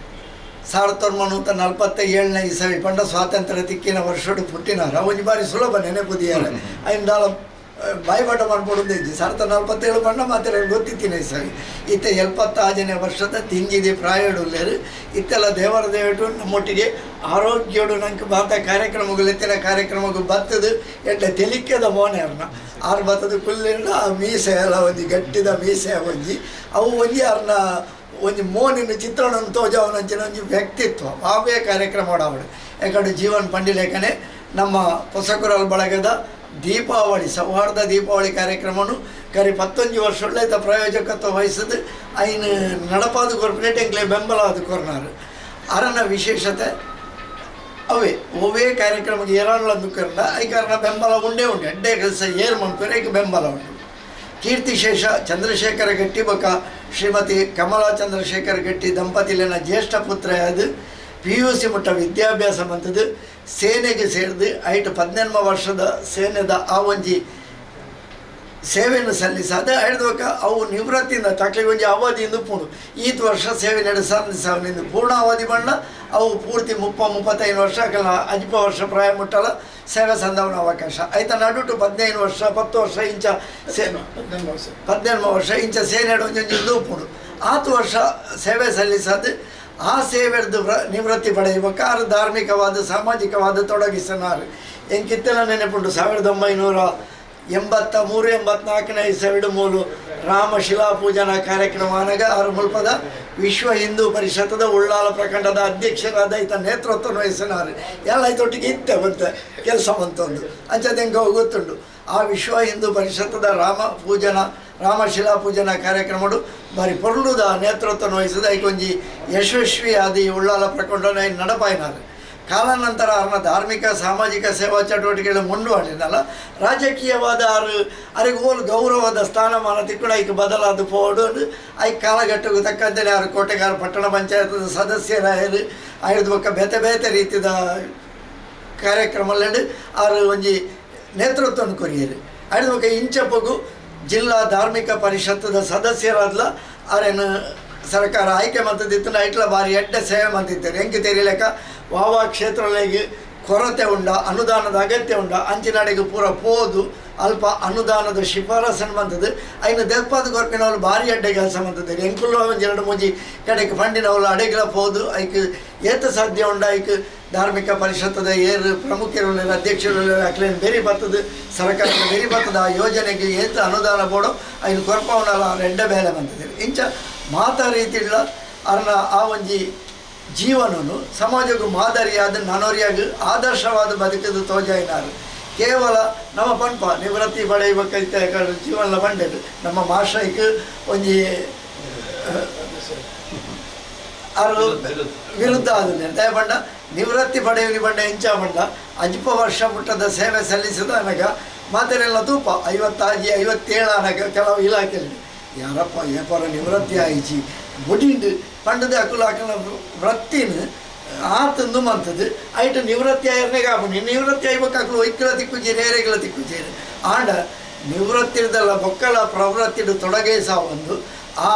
1947ನೇ ಇಸವಿ ಪಂಡ ಸ್ವಾತಂತ್ರ್ಯ ತಿಕ್ಕಿನ ವರ್ಷಡು ಪುಟ್ಟಿನಾರ ಒಂಜಿ ಬಾರಿ ಸುಲಭ ನೆನಪುದಿಯಾರ ಐಂದಾಲ ಬಾಯ್ಪಾಠ ಮಾಡ್ಕೊಡೋದು ಇಜ್ಜಿ 1947 ಪಂಡ ಮಾತ್ರ ಗೊತ್ತಿತ್ತಿನ ಇಸವಿ ಇತ್ತ 76ನೇ ವರ್ಷದ ತಿಂಜಿದಿ ಪ್ರಾಯಡುಲ್ಲೇರು ಇತ್ತೆಲ್ಲ ದೇವರ ದೇವಟು ನಮ್ಮೊಟ್ಟಿಗೆ ಆರೋಗ್ಯಡು ನಂಗೆ ಬಾತ ಕಾರ್ಯಕ್ರಮಗಳು ಎತ್ತಿನ ಕಾರ್ಯಕ್ರಮಗಳು ಬತ್ತದು ಎಡ್ಡೆ ತೆಲಿಕೆದ ಮೋನೆರ್ನ ಆರು ಬತ್ತದು ಕುಲ್ಲಿರ್ನ ಆ ಮೀಸೆ ಎಲ್ಲ ಒಂಜಿ ಗಟ್ಟಿದ ಮೀಸೆ ಒಂಜಿ ಅವು ಒಂಜಿ ಅರ್ನ ಒಂಜಿ ಮೋನಿನ ಚಿತ್ರಣವನ್ನು ತೋಜಾವನಂಚಿನ ಒಂಜಿ ವ್ಯಕ್ತಿತ್ವ ಅವೇ ಕಾರ್ಯಕ್ರಮ ಮಾಡಾವಡು. ಯಾಕಂದ್ರೆ ಜೀವನ್ ಪಂಡಿಲೇಖನೆ ನಮ್ಮ ಹೊಸಕುರಲ್ ಬಳಗದ ದೀಪಾವಳಿ ಸೌಹಾರ್ದ ದೀಪಾವಳಿ ಕಾರ್ಯಕ್ರಮನು ಕರಿ 19 ವರ್ಷ ಒಳ್ಳೆಯ ಪ್ರಾಯೋಜಕತ್ವ ವಹಿಸದು ಐನು ನಡಪಾದ ಕೊರ್ಪನೇಟ್ ಎಂಕ್ಲೆ ಬೆಂಬಲ ಅದು ಕೊರ್ನಾರು ಅರನ ವಿಶೇಷತೆ ಅವೇ ಒವೇ ಕಾರ್ಯಕ್ರಮಕ್ಕೆ ಏರಾಣಲಂದು ಕರ್ನ I ಕಾರಣ ಬೆಂಬಲ ಉಂಡೇ ಉಂಟು ಎಡ್ಡೆ ಕೆಲಸ ಏರ್ ಮನ್ಪೇರೆ ಐಕ್ ಬೆಂಬಲ ಉಂಟು. ಕೀರ್ತಿಶೇಷ ಚಂದ್ರಶೇಖರ ಗಟ್ಟಿ ಬೊಕ ಶ್ರೀಮತಿ ಕಮಲಾ ಚಂದ್ರಶೇಖರ ಗಟ್ಟಿ ದಂಪತಿಲಿನ ಜ್ಯೇಷ್ಠ ಪುತ್ರ ಅದು PUC ಮುಟ್ಟ ವಿದ್ಯಾಭ್ಯಾಸ ಮಂತದ್ದು ಸೇನೆಗೆ ಸೇರಿದು ಐಟು 18 ವರ್ಷದ ಸೇನೆದ ಆ ಒಂಜಿ ಸೇವೆಯನ್ನು ಸಲ್ಲಿಸಾದ ಐದು ಅವು ನಿವೃತ್ತಿಯಿಂದ ತಕ್ಲಿಗೆ ಒಂಜಿ ಅವಧಿಯಿಂದ ಪೂರ್ಣ ಈತ ವರ್ಷ ಸೇವೆ ನಡೆಸ ಪೂರ್ಣ ಅವಧಿ ಬಣ್ಣ ಅವು ಪೂರ್ತಿ 30-35 ವರ್ಷ ಆಗಲ್ಲ 50 ವರ್ಷ ಪ್ರಾಯ ಮುಟ್ಟಲ್ಲ ಸೇವೆ ಸಂದವನ ಅವಕಾಶ ಆಯ್ತಾ ನಡುಟು 15 ವರ್ಷ 10 ವರ್ಷ ಇಂಚ ಸೇ 18 ವರ್ಷ ಇಂಚ ಸೇನೆ ಒಂಜೊಂಜಿ ಪೂರ್ಣ 10 ವರ್ಷ ಸೇವೆ ಸಲ್ಲಿಸದು ಆ ಸೇವೆದು ನಿವೃತ್ತಿ ಪಡೆಯುವ ಧಾರ್ಮಿಕವಾದ ಸಾಮಾಜಿಕವಾದ ತೊಡಗಿಸನಾರು ಎಂಕಿತ್ತೆಲ್ಲ ನೆನಪುಂಟು 1983-84ನೇ ಇಸವಿಡು ಮೂಲು ರಾಮಶಿಲಾ ಪೂಜನಾ ಕಾರ್ಯಕ್ರಮ ಅನಗ ಆರು ಮುಲ್ಪದ ವಿಶ್ವ ಹಿಂದೂ ಪರಿಷತ್ತದ ಉಳ್ಳಾಲ ಪ್ರಖಂಡದ ಅಧ್ಯಕ್ಷರಾದ ಈತ ನೇತೃತ್ವ ವಹಿಸಿನಾರು ಎಲ್ಲ ಐತೊಟ್ಟಿಗೆ ಇತ್ತೆ ಬಂತೆ ಕೆಲಸ ಬಂತೊಂದು ಅಂಚದೆಂಗೆ ಗೊತ್ತುಂಟು. ಆ ವಿಶ್ವ ಹಿಂದೂ ಪರಿಷತ್ತದ ರಾಮಶಿಲಾ ಪೂಜನಾ ಕಾರ್ಯಕ್ರಮಡು ಬಾರಿ ಪೊರ್ಲುದ ನೇತೃತ್ವ ವಹಿಸಿದ ಐಕೊಂಜಿ ಯಶಸ್ವಿಯಾದ ಈ ಉಳ್ಳಾಲ ಪ್ರಖಂಡನ ನಡಪಾಯಿನಾರು. ಕಾಲಾನಂತರ ಅವರ ಧಾರ್ಮಿಕ ಸಾಮಾಜಿಕ ಸೇವಾ ಚಟುವಟಿಕೆಗಳು ಮುಂದುವರಿದಲ್ಲ ರಾಜಕೀಯವಾದ ಆರು ಅರಿಗೆ ಓಲ್ ಗೌರವದ ಸ್ಥಾನಮಾನ ತಿಕ್ಕುಣ ಐಕ್ ಬದಲಾದ ಪೋಡು ಐಕ್ ಕಾಲಘಟ್ಟಕ್ಕೆ ತಕ್ಕಂತೆ ಆರು ಕೋಟೆಗಾರ ಪಟ್ಟಣ ಪಂಚಾಯತ್ ಸದಸ್ಯರಾಯರು ಐದು ಬೊಕ್ಕ ಬೇತೆ ಬೇತೆ ರೀತಿಯ ಕಾರ್ಯಕ್ರಮದಲ್ಲಿ ಆರು ಒಂಜಿ ನೇತೃತ್ವವನ್ನು ಕೊರಿಯರು ಐದು ಬೊಕ್ಕ ಇಂಚಪಗು ಜಿಲ್ಲಾ ಧಾರ್ಮಿಕ ಪರಿಷತ್ತದ ಸದಸ್ಯರಾದ್ಲ ಆರೇನು ಸರ್ಕಾರ ಆಯ್ಕೆ ಮಂತದಿತ್ತು ಐಟ್ಲ ಬಾರಿ ಎಡ್ಡೆ ಸೇವೆ ಮಂತಿದ್ದಾರೆ ಹೆಂಗೆ ತೆರಿಲೆಕ್ಕ ವಾವಾ ಕ್ಷೇತ್ರಗಳಿಗೆ ಕೊರತೆ ಉಂಡ ಅನುದಾನದ ಅಗತ್ಯ ಉಂಡ ಅಂಚಿನಾಡಿಗೆ ಪೂರ ಪೋದು ಅಲ್ಪ ಅನುದಾನದ ಶಿಫಾರಸನ್ನು ಬಂತದ್ದು ಐನ ದೆಪ್ಪಾದ ಕೊರ್ಪಿನವಳು ಭಾರಿ ಅಡ್ಡೆ ಕೆಲಸ ಮಂತದ್ದು ಎಂಕುಲ್ಲ ಒಂಜಿ ಎರಡು ಮೂಜಿ ಕಡೆಗೆ ಫಂಡಿನವಳು ಅಡೆಗಳ ಪೋದು ಐಕ್ ಏತ ಸಾಧ್ಯ ಉಂಡ ಐಕ್ ಧಾರ್ಮಿಕ ಪರಿಷತ್ತದ ಏರು ಪ್ರಮುಖರು ಅಧ್ಯಕ್ಷರು ಅಕ್ಲೇನು ಬೇರೆ ಬರ್ತದೆ ಸರ್ಕಾರದ ಬೇರೆ ಬರ್ತದೆ ಆ ಯೋಜನೆಗೆ ಏತ ಅನುದಾನ ಬೋಡು ಐನು ಕೊರ್ಪವನಲ್ಲ ರೆಡ್ಡ ಬೇಲೆ ಬಂತದೆ ಇಂಚ ಮಾತಾ ರೀತಿಗಳ ಅರ್ನ ಆ ಒಂಜಿ ಜೀವನನು ಸಮಾಜಕ್ಕೂ ಮಾದರಿಯಾದ ನನೋರಿಯಾಗಿ ಆದರ್ಶವಾದ ಬದುಕದು ತೋಜಾಯಿನಾರು. ಕೇವಲ ನಮ್ಮ ಪನ್ಪ ನಿವೃತ್ತಿ ಪಡೆಯಬೇಕೈತೆ ಜೀವನ ಬಂಡೇದು ನಮ್ಮ ಮಾಶೈಕ್ ಒಂಜಿ ಆರು ವಿರುದ್ಧ ಆದ ದಯಪಂಡ ನಿವೃತ್ತಿ ಪಡೆಯುವ ಬಂಡ ಇಂಚ ಬಂಡ 50 ವರ್ಷ ಮುಟ್ಟದ ಸೇವೆ ಸಲ್ಲಿಸಿದ ಅನಗ ಮಾತೆರೆಲ್ಲ ತೂಪ 56 57 ಆನಗ ಕೆಲವು ಇಲಾಖೆಯಲ್ಲಿ ಯಾರಪ್ಪ ಏಪರ ನಿವೃತ್ತಿ ಆಯಿಚಿ ಬುಡಿಂಡು ಪಂಡದ ಅಕುಲು ಅಕಲ ವೃತ್ತಿನ ಆತಂದು ಮಂತದ್ದು ಐಟ ನಿವೃತ್ತಿ ಆಯರ್ನೇ ಕಾಪುನಿ ನಿವೃತ್ತಿ ಆಯ್ಬೇಕು ಅಕಲು ಒಯ್ಕಲ ತಿಕ್ಕುಜೇರಿ ಏರೆಗಳ ತಿಕ್ಕುಜೇರಿ ಆಂಡ ನಿವೃತ್ತಿರ್ದಲ್ಲ ಬೊಕ್ಕಳ ಪ್ರವೃತ್ತಿಡು ತೊಡಗೇಸ ಒಂದು ಆ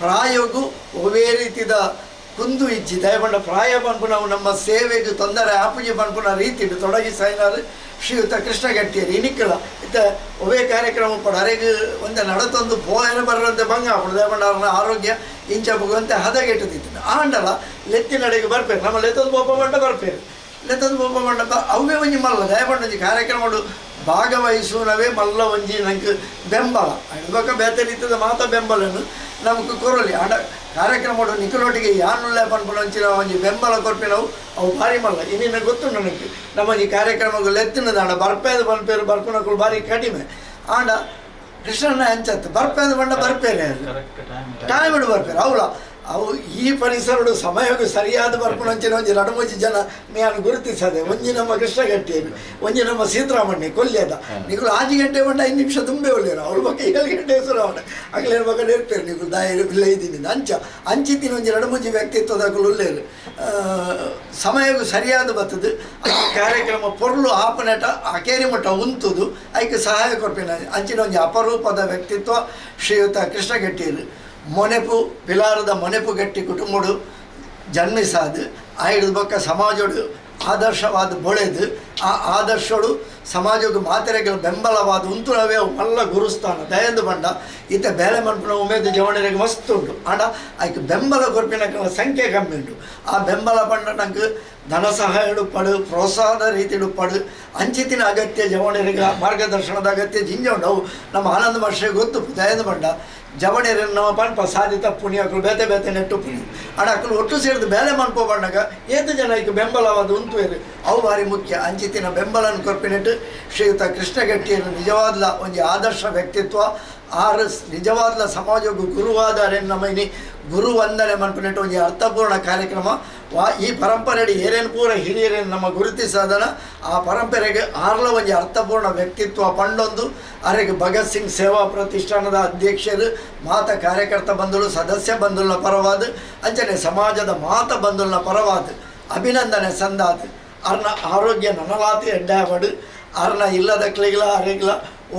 ಪ್ರಾಯೋಗು ಒವೇ ರೀತಿದ ಕುಂದು ಇಜ್ಜಿ ದಯಪಂಡ ಪ್ರಾಯ ಪನ್ಪುನವು ನಮ್ಮ ಸೇವೆಗೆ ತೊಂದರೆ ಆಪುಜಿ ಪನ್ಪುನ ರೀತಿಡು ತೊಡಗಿಸಾಯಿನಾರು ಶ್ರೀಯುತ ಕೃಷ್ಣ ಗಟ್ಟಿಯರು ಇನಿಕ್ಕಲ ಇತ್ತ ಒವೇ ಕಾರ್ಯಕ್ರಮ ಪಡ ಅರೆಗ್ ಒಂದೇ ನಡತೊಂದು ಪೋಯನ ಬರುವಂತೆ ಭಂಗ ಆಪುಂಡು ದಯಪಂಡ ಅವ್ರನ್ನ ಆರೋಗ್ಯ ಇಂಚ ಪುಗಂತೆ ಹದಗೆಟ್ಟುದಿತ್ತು ಆಂಡಲ ಲೆತ್ತಿನಡೆಗೆ ಬರ್ಪೇರು ನಮ್ಮ ಲೆತ್ತೊಂದು ಬೋಪ ಮಂಡ ಬರ್ಪೇರು ಲೆತ್ತೊಂದು ಬೋಪ ಮಂಡಪ ಅವೇ ಒಂಜಿ ಮಲ್ಲ ದಯಪಂಡ ಒಂಜಿ ಕಾರ್ಯಕ್ರಮಡು ಭಾಗವಹಿಸುವನವೇ ಮಲ್ಲ ಒಂಜಿ ನಂಗೆ ಬೆಂಬಲ ಬೊಕ್ಕ ಬೇತೆ ರೀತಿಯ ಮಾತ ಬೆಂಬಲನು ನಮಕ್ ಕೊರಲಿ ಆಂಡ ಕಾರ್ಯಕ್ರಮಡು ನಿಕಲೊಟ್ಟಿಗೆ ಯಾನುಲ್ಲ ಪನ್ಪುನಂಚಿನ ಒಂಜಿ ಬೆಂಬಲ ಕೊರ್ಪಿನವು ಅವು ಭಾರಿ ಮಲ್ಲ ಇನ್ನಿನ್ನ ಗೊತ್ತುಂಡು ನನಗೆ ನಮ್ಮ ಈ ಕಾರ್ಯಕ್ರಮಗಳು ಲೆತ್ತಿನದಾಂಡ ಬರ್ಪೇದು ಪನ್ಪೇರು ಬರ್ಪುನಕುಲು ಭಾರಿ ಕಡಿಮೆ ಆಂಡ ಕೃಷ್ಣನ ಅಂಚತ್ತು ಬರ್ಪೇದು ಬಂಡ ಬರ್ಪೇರೆ ಟೈಮಿಡು ಬರ್ಪೇರು ಅವಳ ಅವು ಈ ಪರಿಸರಡು ಸಮಯಕ್ಕೆ ಸರಿಯಾದ ಬರ್ಪುನಂಚಿನ ಒಂಜಿ ನಡುಮುಂಜಿ ಜನ ನಾನು ಗುರುತಿಸದೆ ಒಂಜಿ ನಮ್ಮ ಕೃಷ್ಣಗಟ್ಟಿಯನ್ನು ಒಂಜಿ ನಮ್ಮ ಸೀತಾರಾಮಣ್ಣೆ ಕೊಲ್ಯದ ನಿಕುಲು 5 ಗಂಟೆ ಬಂಡ 5 ನಿಮಿಷ ತುಂಬೆ ಒಳ್ಳೆಯರು ಅವಳ ಪಕ್ಕ 7 ಗಂಟೆ ಹೆಸರು ಅವನ ಅಗಲೇನು ಮಗ ಇರ್ಪೇರು ನಿಕುಲು ದಾಯರು ಬಿಲ್ಲ ಇದ್ದೀನಿ ಅಂಚ ಅಂಚಿತ್ತಿನ ಒಂಜಿ ನಡುಮುಂಜಿ ವ್ಯಕ್ತಿತ್ವದ ಅಕುಲು ಉಳ್ಳೇರು ಸಮಯಕ್ಕೂ ಸರಿಯಾದ ಬರ್ತದೆ ಆ ಕಾರ್ಯಕ್ರಮ ಪೊರ್ಲು ಆಪನೆಟ ಅಕೇರಿ ಮಟ್ಟ ಉಂತುದು ಐಕೆ ಸಹಾಯ ಕೊರ್ಪಿನ ಅಂಚಿನ ಒಂಜಿ ಅಪರೂಪದ ವ್ಯಕ್ತಿತ್ವ ಶ್ರೀಯುತ ಕೃಷ್ಣಗಟ್ಟಿಯರು ಮೊನೆಪು ಪಿಲಾರದ ಮೊನೆಪು ಗಟ್ಟಿ ಕುಟುಂಬಡು ಜನ್ಮಿಸಾದು ಆಯ್ದ ಬೊಕ್ಕ ಸಮಾಜೋಡು ಆದರ್ಶವಾದ ಬೊಳೆದು ಆ ಆದರ್ಶೋಡು ಸಮಾಜಕ್ಕೆ ಮಾತೆರೆಗಳ ಬೆಂಬಲವಾದ ಉಂತುನವೇ ಮಲ್ಲ ಗುರುಸ್ಥಾನ ದಯಂದು ಬಂಡ ಈತ ಬೇಲೆ ಮನ್ಪುನ ಉಮೇದು ಜವಣರಿಗೆ ಮಸ್ತ್ ಉಂಟು ಆಂಡ ಆಯ್ಕೆ ಬೆಂಬಲ ಕೊರ್ಪಿನ ಸಂಖ್ಯೆ ಕಮ್ಮಿ ಉಂಟು ಆ ಬೆಂಬಲ ಬಂಡ ನಂಗೆ ಧನ ಸಹಾಯ ಪಡು ಪ್ರೋತ್ಸಾಹದ ರೀತಿಡು ಪಡು ಅಂಚಿತಿನ ಅಗತ್ಯ ಜವಣರಿಗೆ ಮಾರ್ಗದರ್ಶನದ ಅಗತ್ಯ ಜಿಂಜ ಉಂಟು ಅವು ನಮ್ಮ ಆನಂದ ಮಹರ್ಷಿಗೆ ಗೊತ್ತು ದಯಂದು ಬಂಡ ಜವಣೇರನ್ನು ನಮ್ಮ ಪನ್ಪ ಸಾಧಿತ ಪುಣ್ಯ ಅಕುಲು ಬೇತೆ ಬೇತೆ ನೆಟ್ಟು ಪುಣ್ಯ ಆಡ ಅಕುಲು ಒಟ್ಟು ಸೇರಿದು ಬೇಲೆ ಮನ್ಪೋ ಬಂಡಾಗ ಏತು ಜನ ಈಗ ಬೆಂಬಲವಾದ ಉಂತುವೇರು ಅವು ಭಾರಿ ಮುಖ್ಯ ಅಂಚಿತಿನ ಬೆಂಬಲನ ಕೊರ್ಪಿನೆಟ್ಟು ಶ್ರೀಯುತ ಕೃಷ್ಣಗಟ್ಟಿಯನ್ನು ನಿಜವಾದ್ಲ ಒಂಜಿ ಆದರ್ಶ ವ್ಯಕ್ತಿತ್ವ ಆರು ನಿಜವಾದ್ಲ ಸಮಾಜಕ್ಕೂ ಗುರುವಾದರೆ ನಮ್ಮ ಇನಿ ಗುರು ವಂದನೆ ಮನ್ಪಿನೆಟ್ಟು ಒಂಜಿ ಅರ್ಥಪೂರ್ಣ ಕಾರ್ಯಕ್ರಮ ವಾ ಈ ಪರಂಪರೆ ಏರೇನು ಪೂರ ಹಿರಿಯರೇನು ನಮ್ಮ ಗುರುತಿಸಾದನ ಆ ಪರಂಪರೆಗೆ ಆರ್ಲ ಒಂಜಿ ಅರ್ಥಪೂರ್ಣ ವ್ಯಕ್ತಿತ್ವ ಪಂಡೊಂದು ಅರೆಗೆ ಭಗತ್ ಸಿಂಗ್ ಸೇವಾ ಪ್ರತಿಷ್ಠಾನದ ಅಧ್ಯಕ್ಷರು ಮಾತ ಕಾರ್ಯಕರ್ತ ಬಂಧುಗಳು ಸದಸ್ಯ ಬಂಧುಗಳ ಪರವಾದ ಅಂಚನೆ ಸಮಾಜದ ಮಾತ ಬಂಧುಗಳ ಪರವಾದ ಅಭಿನಂದನೆ ಸಂದಾದ ಅರ್ನ ಆರೋಗ್ಯ ನನಲಾತಿ ಎಡ್ಡಾವಡು ಅರ್ನ ಇಲ್ಲದ ಕ್ಲಿಗ್ಲ ಅರೆಗ್ಲ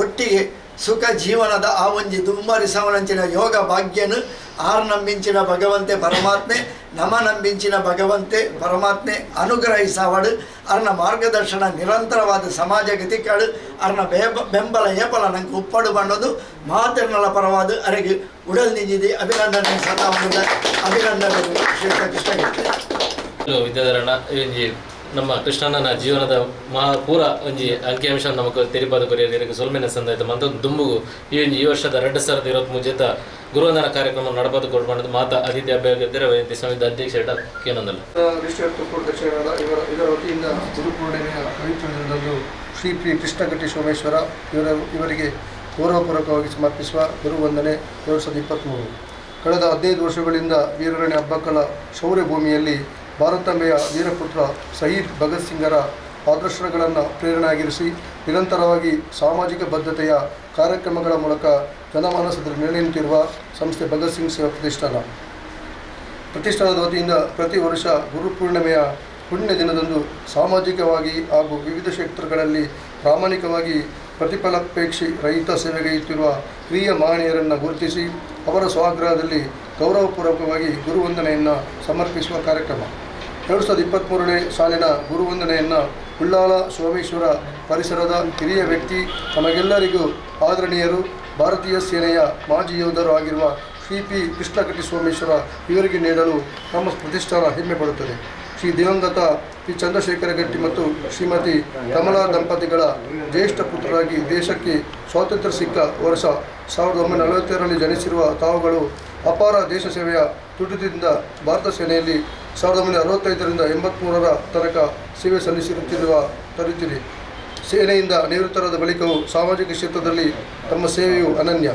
ಒಟ್ಟಿಗೆ ಸುಖ ಜೀವನದ ಆ ಒಂಜಿ ದುಮ್ಮರಿಸವನಂಚಿನ ಯೋಗ ಭಾಗ್ಯನು ಆರ್ ನಂಬಿಂಚಿನ ಭಗವಂತೆ ಪರಮಾತ್ಮೆ ನಮ ನಂಬಿಂಚಿನ ಭಗವಂತೆ ಪರಮಾತ್ಮೆ ಅನುಗ್ರಹಿಸವಡು ಅರ್ನ ಮಾರ್ಗದರ್ಶನ ನಿರಂತರವಾದ ಸಮಾಜ ಗತಿಕಾಡು ಅರ್ನ ಬೆಂಬಲ ಏಪಲ ನಂಗೆ ಉಪ್ಪಡು ಬಂಡೋದು ಮಾತಿರ್ನಲ ಪರವಾದ ಅರೆಗೆ ಉಡಲ್ ನಿಂಜಿದೆ ಅಭಿನಂದನೆ ಸದಾ ಅಭಿನಂದನೆ ಶ್ರೀ ಕೃಷ್ಣ ವಿದ್ಯಾಧರಣ ನಮ್ಮ ಕೃಷ್ಣನ ಜೀವನದ ಮಹಾ ಪೂರ ಒಂಜಿ ಅಂಕಿಅಂಶ ನಮಕ್ ತೆರಿಪಾದ ಕೊರಿಯರಿಗೆ ಸೊಲ್ಮೆನ ಸಂದಾಯ್ತು ಮಂತೊಂದು ದುಂಬುಗು ಈ ಒಂಜಿ ಈ ವರ್ಷದ 2023 ಗುರುವಂದನ ಕಾರ್ಯಕ್ರಮ ನಡಪಾದ ಕೊಡ್ಬಂಡದು ಮಾತಾ ಅತಿಥಿ ಅಭ್ಯರ್ಥಿಯರ ವೈದ್ಯ ಸಮಿತಿ ಅಧ್ಯಕ್ಷ ಕೇನಂದಲ್ಲ ದಕ್ಷಿಣ ಇವರ ವತಿಯಿಂದ ಗುರುಪೂರ್ಣಿಮೆಯ ಪವಿತ್ರ ದಿನದಂದು ಶ್ರೀ ಪಿ ಕೃಷ್ಣಗಟ್ಟಿ ಸೋಮೇಶ್ವರ ಇವರಿಗೆ ಗೌರವಪೂರ್ವಕವಾಗಿ ಸಮರ್ಪಿಸುವ ಗುರುವಂದನೆ 2023. ಕಳೆದ 15 ವರ್ಷಗಳಿಂದ ವೀರರಣೆ ಹಬ್ಬಕ್ಕಲ ಶೌರ್ಯ ಭೂಮಿಯಲ್ಲಿ ಭಾರತಾಂಬೆಯ ವೀರಪುತ್ರ ಶಹೀದ್ ಭಗತ್ ಸಿಂಗರ ಆದರ್ಶಗಳನ್ನು ಪ್ರೇರಣೆಯಾಗಿರಿಸಿ ನಿರಂತರವಾಗಿ ಸಾಮಾಜಿಕ ಬದ್ಧತೆಯ ಕಾರ್ಯಕ್ರಮಗಳ ಮೂಲಕ ಜನಮಾನಸದಲ್ಲಿ ನೆಲೆ ನಿಂತಿರುವ ಸಂಸ್ಥೆ ಭಗತ್ ಸಿಂಗ್ ಸೇವಾ ಪ್ರತಿಷ್ಠಾನ. ಪ್ರತಿಷ್ಠಾನದ ವತಿಯಿಂದ ಪ್ರತಿ ವರ್ಷ ಗುರುಪೂರ್ಣಿಮೆಯ ಪುಣ್ಯ ದಿನದಂದು ಸಾಮಾಜಿಕವಾಗಿ ಹಾಗೂ ವಿವಿಧ ಕ್ಷೇತ್ರಗಳಲ್ಲಿ ಪ್ರಾಮಾಣಿಕವಾಗಿ ಪ್ರತಿಫಲಾಪೇಕ್ಷಿ ರಹಿತ ಸೇವೆಗೈಯುತ್ತಿರುವ ಹಿರಿಯ ಮಹನೀಯರನ್ನು ಗುರುತಿಸಿ ಅವರ ಸ್ವಗ್ರಹದಲ್ಲಿ ಗೌರವಪೂರ್ವಕವಾಗಿ ಗುರುವಂದನೆಯನ್ನು ಸಮರ್ಪಿಸುವ ಕಾರ್ಯಕ್ರಮ. 2023ನೇ ಸಾಲಿನ ಗುರುವಂದನೆಯನ್ನು ಉಳ್ಳಾಲ ಸೋಮೇಶ್ವರ ಪರಿಸರದ ಹಿರಿಯ ವ್ಯಕ್ತಿ, ತಮಗೆಲ್ಲರಿಗೂ ಆದರಣೀಯರು, ಭಾರತೀಯ ಸೇನೆಯ ಮಾಜಿ ಯೋಧರು ಆಗಿರುವ ಶ್ರೀ ಪಿ ಕೃಷ್ಣಗಟ್ಟಿ ಸೋಮೇಶ್ವರ ಇವರಿಗೆ ನೀಡಲು ನಮ್ಮ ಪ್ರತಿಷ್ಠಾನ ಹೆಮ್ಮೆ ಪಡುತ್ತದೆ. ಶ್ರೀ ದಿವಂಗತ ಪಿ ಚಂದ್ರಶೇಖರ ಗಟ್ಟಿ ಮತ್ತು ಶ್ರೀಮತಿ ಕಮಲಾ ದಂಪತಿಗಳ ಜ್ಯೇಷ್ಠ ಪುತ್ರರಾಗಿ ದೇಶಕ್ಕೆ ಸ್ವಾತಂತ್ರ್ಯ ಸಿಕ್ಕ ವರ್ಷ 1947ರಲ್ಲಿ ಜನಿಸಿರುವ ತಾವುಗಳು ಅಪಾರ ದೇಶ ಸೇವೆಯ ತುಡಿತದಿಂದ ಭಾರತ ಸೇನೆಯಲ್ಲಿ 1965ರಿಂದ 83ರ ತನಕ ಸೇವೆ ಸಲ್ಲಿಸುತ್ತಿರುವ ತರುತ್ತಿರಿ. ಸೇನೆಯಿಂದ ನಿವೃತ್ತರಾದ ಬಳಿಕವೂ ಸಾಮಾಜಿಕ ಕ್ಷೇತ್ರದಲ್ಲಿ ತಮ್ಮ ಸೇವೆಯು ಅನನ್ಯ.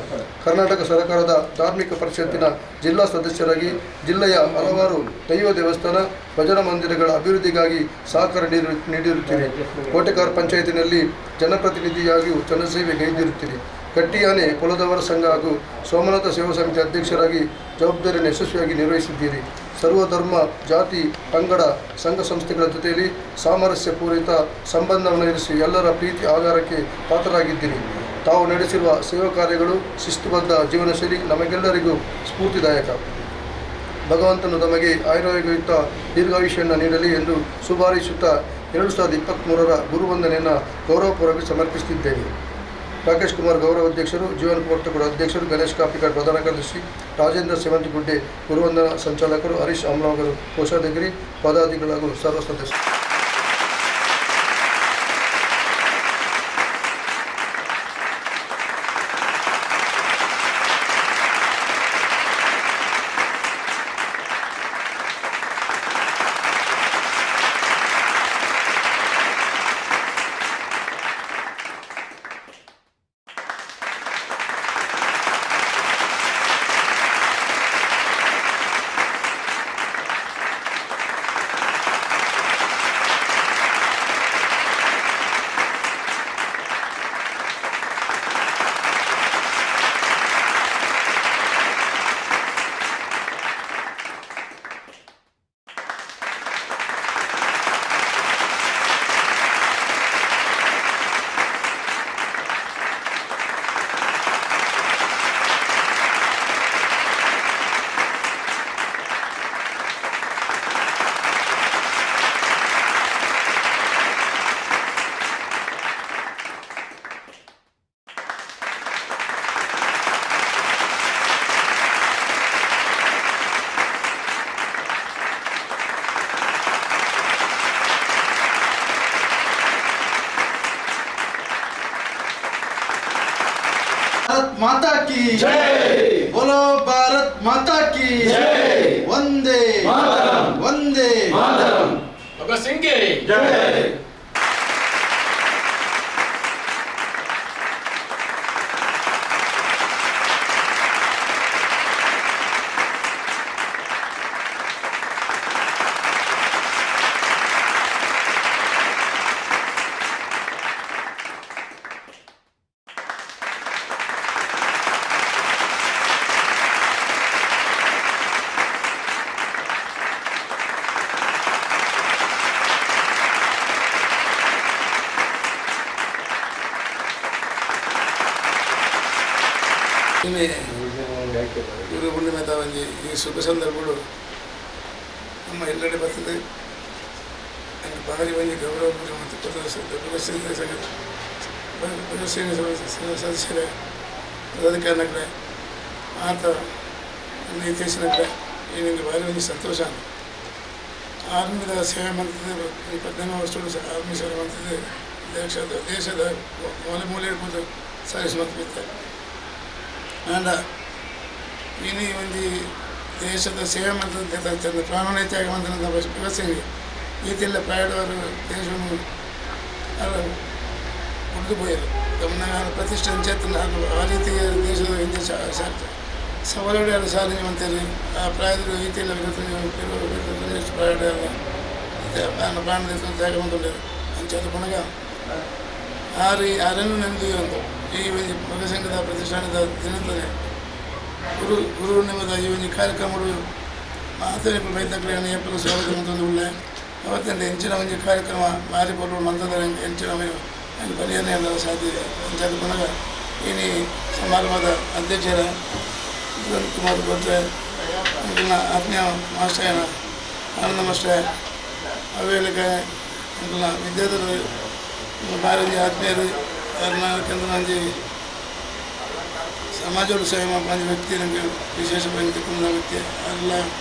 ಕರ್ನಾಟಕ ಸರ್ಕಾರದ ಧಾರ್ಮಿಕ ಪರಿಷತ್ತಿನ ಜಿಲ್ಲಾ ಸದಸ್ಯರಾಗಿ ಜಿಲ್ಲೆಯ ಹಲವಾರು ದೈವ ದೇವಸ್ಥಾನ, ಭಜನಾ ಮಂದಿರಗಳ ಅಭಿವೃದ್ಧಿಗಾಗಿ ಸಹಕಾರ ನೀಡಿರುತ್ತೀರಿ. ಕೋಟೆಕಾರ್ ಪಂಚಾಯತಿನಲ್ಲಿ ಜನಪ್ರತಿನಿಧಿಯಾಗಿಯೂ ಜನಸೇವೆ ಗೈದಿರುತ್ತೀರಿ. ಕಟ್ಟಿಯಾನೆ ಕುಲದವರ ಸಂಘ ಹಾಗೂ ಸೋಮನಾಥ ಸೇವಾ ಸಮಿತಿ ಅಧ್ಯಕ್ಷರಾಗಿ ಜವಾಬ್ದಾರಿಯನ್ನು ಯಶಸ್ವಿಯಾಗಿ ನಿರ್ವಹಿಸಿದ್ದೀರಿ. ಸರ್ವಧರ್ಮ, ಜಾತಿ, ಪಂಗಡ, ಸಂಘ ಸಂಸ್ಥೆಗಳ ಜೊತೆಯಲ್ಲಿ ಸಾಮರಸ್ಯ ಪೂರಿತ ಸಂಬಂಧವನ್ನು ಇರಿಸಿ ಎಲ್ಲರ ಪ್ರೀತಿ ಆಧಾರಕ್ಕೆ ಪಾತ್ರರಾಗಿದ್ದೀರಿ. ತಾವು ನಡೆಸಿರುವ ಸೇವಾ ಕಾರ್ಯಗಳು, ಶಿಸ್ತುಬದ್ಧ ಜೀವನಶೈಲಿ ನಮಗೆಲ್ಲರಿಗೂ ಸ್ಫೂರ್ತಿದಾಯಕ. ಭಗವಂತನು ತಮಗೆ ಆಯುರಾರೋಗ್ಯಯುಕ್ತ ದೀರ್ಘಾಯುಷ್ಯನ್ನು ನೀಡಲಿ ಎಂದು ಸುಭಾರಿಸುತ್ತಾ 2023ರ ಗುರುವಂದನೆಯನ್ನು ಗೌರವಪೂರ್ವಕ ಸಮರ್ಪಿಸುತ್ತಿದ್ದೇವೆ. ರಾಕೇಶ್ ಕುಮಾರ್ ಗೌರವ ಅಧ್ಯಕ್ಷರು, ಜೀವನ್ ಪೋರ್ತಕರು ಅಧ್ಯಕ್ಷರು, ಗಣೇಶ್ ಕಾಪಿಕಾಡ್ ಪ್ರಧಾನ ಕಾರ್ಯದರ್ಶಿ, ರಾಜೇಂದ್ರ ಸೇವಂತಿಗುಡ್ಡೆ ಗುರುವಂದನ ಸಂಚಾಲಕರು, ಹರೀಶ್ ಅಮ್ಲಾಗರು ಕೋಶಾಧಿಕಾರಿ, ಪದಾಧಿಕಾರಿಗಳು ಹಾಗೂ ಸರ್ವ ಸದಸ್ಯರು. भारत माता की जय, बोलो भारत माता की जय, वंदे मातरम, वंदे मातरम। भगत सिंह के जय। ಗುರು ಪೂರ್ಣಿಮೆದ ಒಂಜಿ ಈ ಶುಭ ಸಂದರ್ಭಗಳು ನಮ್ಮ ಎಲ್ಲೆಡೆ ಬರ್ತದೆ. ಅಂಡ್ ಭಾರಿ ಒಂಜಿ ಗೌರವ ಪೂಜೆ ಮತ್ತು ಭಗತ್ ಸಿಂಗ್ ಸದಸ್ಯರೇ, ಪದಾಧಿಕಾರಿನಗರೆ, ಆತ ನಿರ್ದೇಶನಗರೆ, ಈ ನಿಮಗೆ ಭಾರಿ ಒಂಜಿ ಸಂತೋಷ. ಆರ್ಮಿದ ಸೇವೆ ಮಾಡ್ತದೆ, 18 ವರ್ಷಗಳು ಆರ್ಮಿ ಸೇವೆ ಮಾಡ್ತದೆ. ದೇಶದ ಮೂಲೆ ಮೂಲೆ ಇರ್ಬೋದು ಸರ್ವಿಸ್ ಮಾಡ್ತಿದ್ದೆ. ಆಂಡ ಇನಿ ಒಂದು ದೇಶದ ಸೇವೆ ಮಾಡ್ತಂತ ಪ್ರಾಣನೇ ತ್ಯಾಗ ಮಾಡ್ತಂತ ಭಗತ್ ಸಿಂಗ್ ಈತೆಲ್ಲ ಪ್ರಾಯದವರು ದೇಶವನ್ನು ಉಳಿದು ಪೋಯರು. ತಮ್ಮ ಪ್ರತಿಷ್ಠೆ ಚೇತನ ಆ ರೀತಿ ದೇಶದ ಹಿಂದೆ ಸವಾಲು ಸಾಧನೆ ಮಾಡ್ತಾರೆ. ಆ ಪ್ರಾಯದ ಈತೆಲ್ಲ ಪ್ರಾಯದ ಪ್ರಾಣ ತ್ಯಾಗ ಮಾಡ್ತಾರೆ ಅಂಚಾದ ಪುನಗ ಆರನ್ನು ನೆನೆದು ಒಂದು ಈ ಒಂದು ಭಗತ್ ಸಂಘದ ಪ್ರತಿಷ್ಠಾನದ ದಿನದಲ್ಲಿ ಗುರು ಗುರುನಿಮದ ಈ ಒಂದು ಕಾರ್ಯಕ್ರಮಗಳು ಮಾತನೆ ಬೈತಕ್ಕಲೆ ಏಪ್ರಿಲ್ ಸ್ವಾಗತ ಅಂತ ಉಳ್ಳೆ ಅವತ್ತಿಂದ ಹೆಂಚಿನ ಒಂದು ಕಾರ್ಯಕ್ರಮ ಮಾರಿ ಬರುವ ಮಂತ್ರದ ಹೆಂಚಿನ ಬಲಿಯನ್ನೇ ಎಲ್ಲ ಸಾಧ್ಯ ಇದೆ. ಅಂಚಾದ ಪುನಗ ಇನಿ ಸಮಾರಂಭದ ಅಧ್ಯಕ್ಷರ ಕುಮಾರ್ ಭಟ್ರೆ, ಅಂಕಲ್ನ ಆತ್ಮೀಯ ಮಾಸ್ಟರ್ನ ಆನಂದ ಮಾಸ್ಟರ್, ಅವೇಳಿಕೆ ಅಂಕಲ್ನ ವಿದ್ಯಾಧರು ಭಾರತೀಯ ಆತ್ಮೀಯರು ಕೇಂದ್ರಂಜಿ ಸಮಾಜದ ಸೇವೆ ಮಾಡುವ ವ್ಯಕ್ತಿ ನಮಗೆ ವಿಶೇಷವಾಗಿ ತಿಳ್ಕೊಂಡ ವ್ಯಕ್ತಿ ಎಲ್ಲ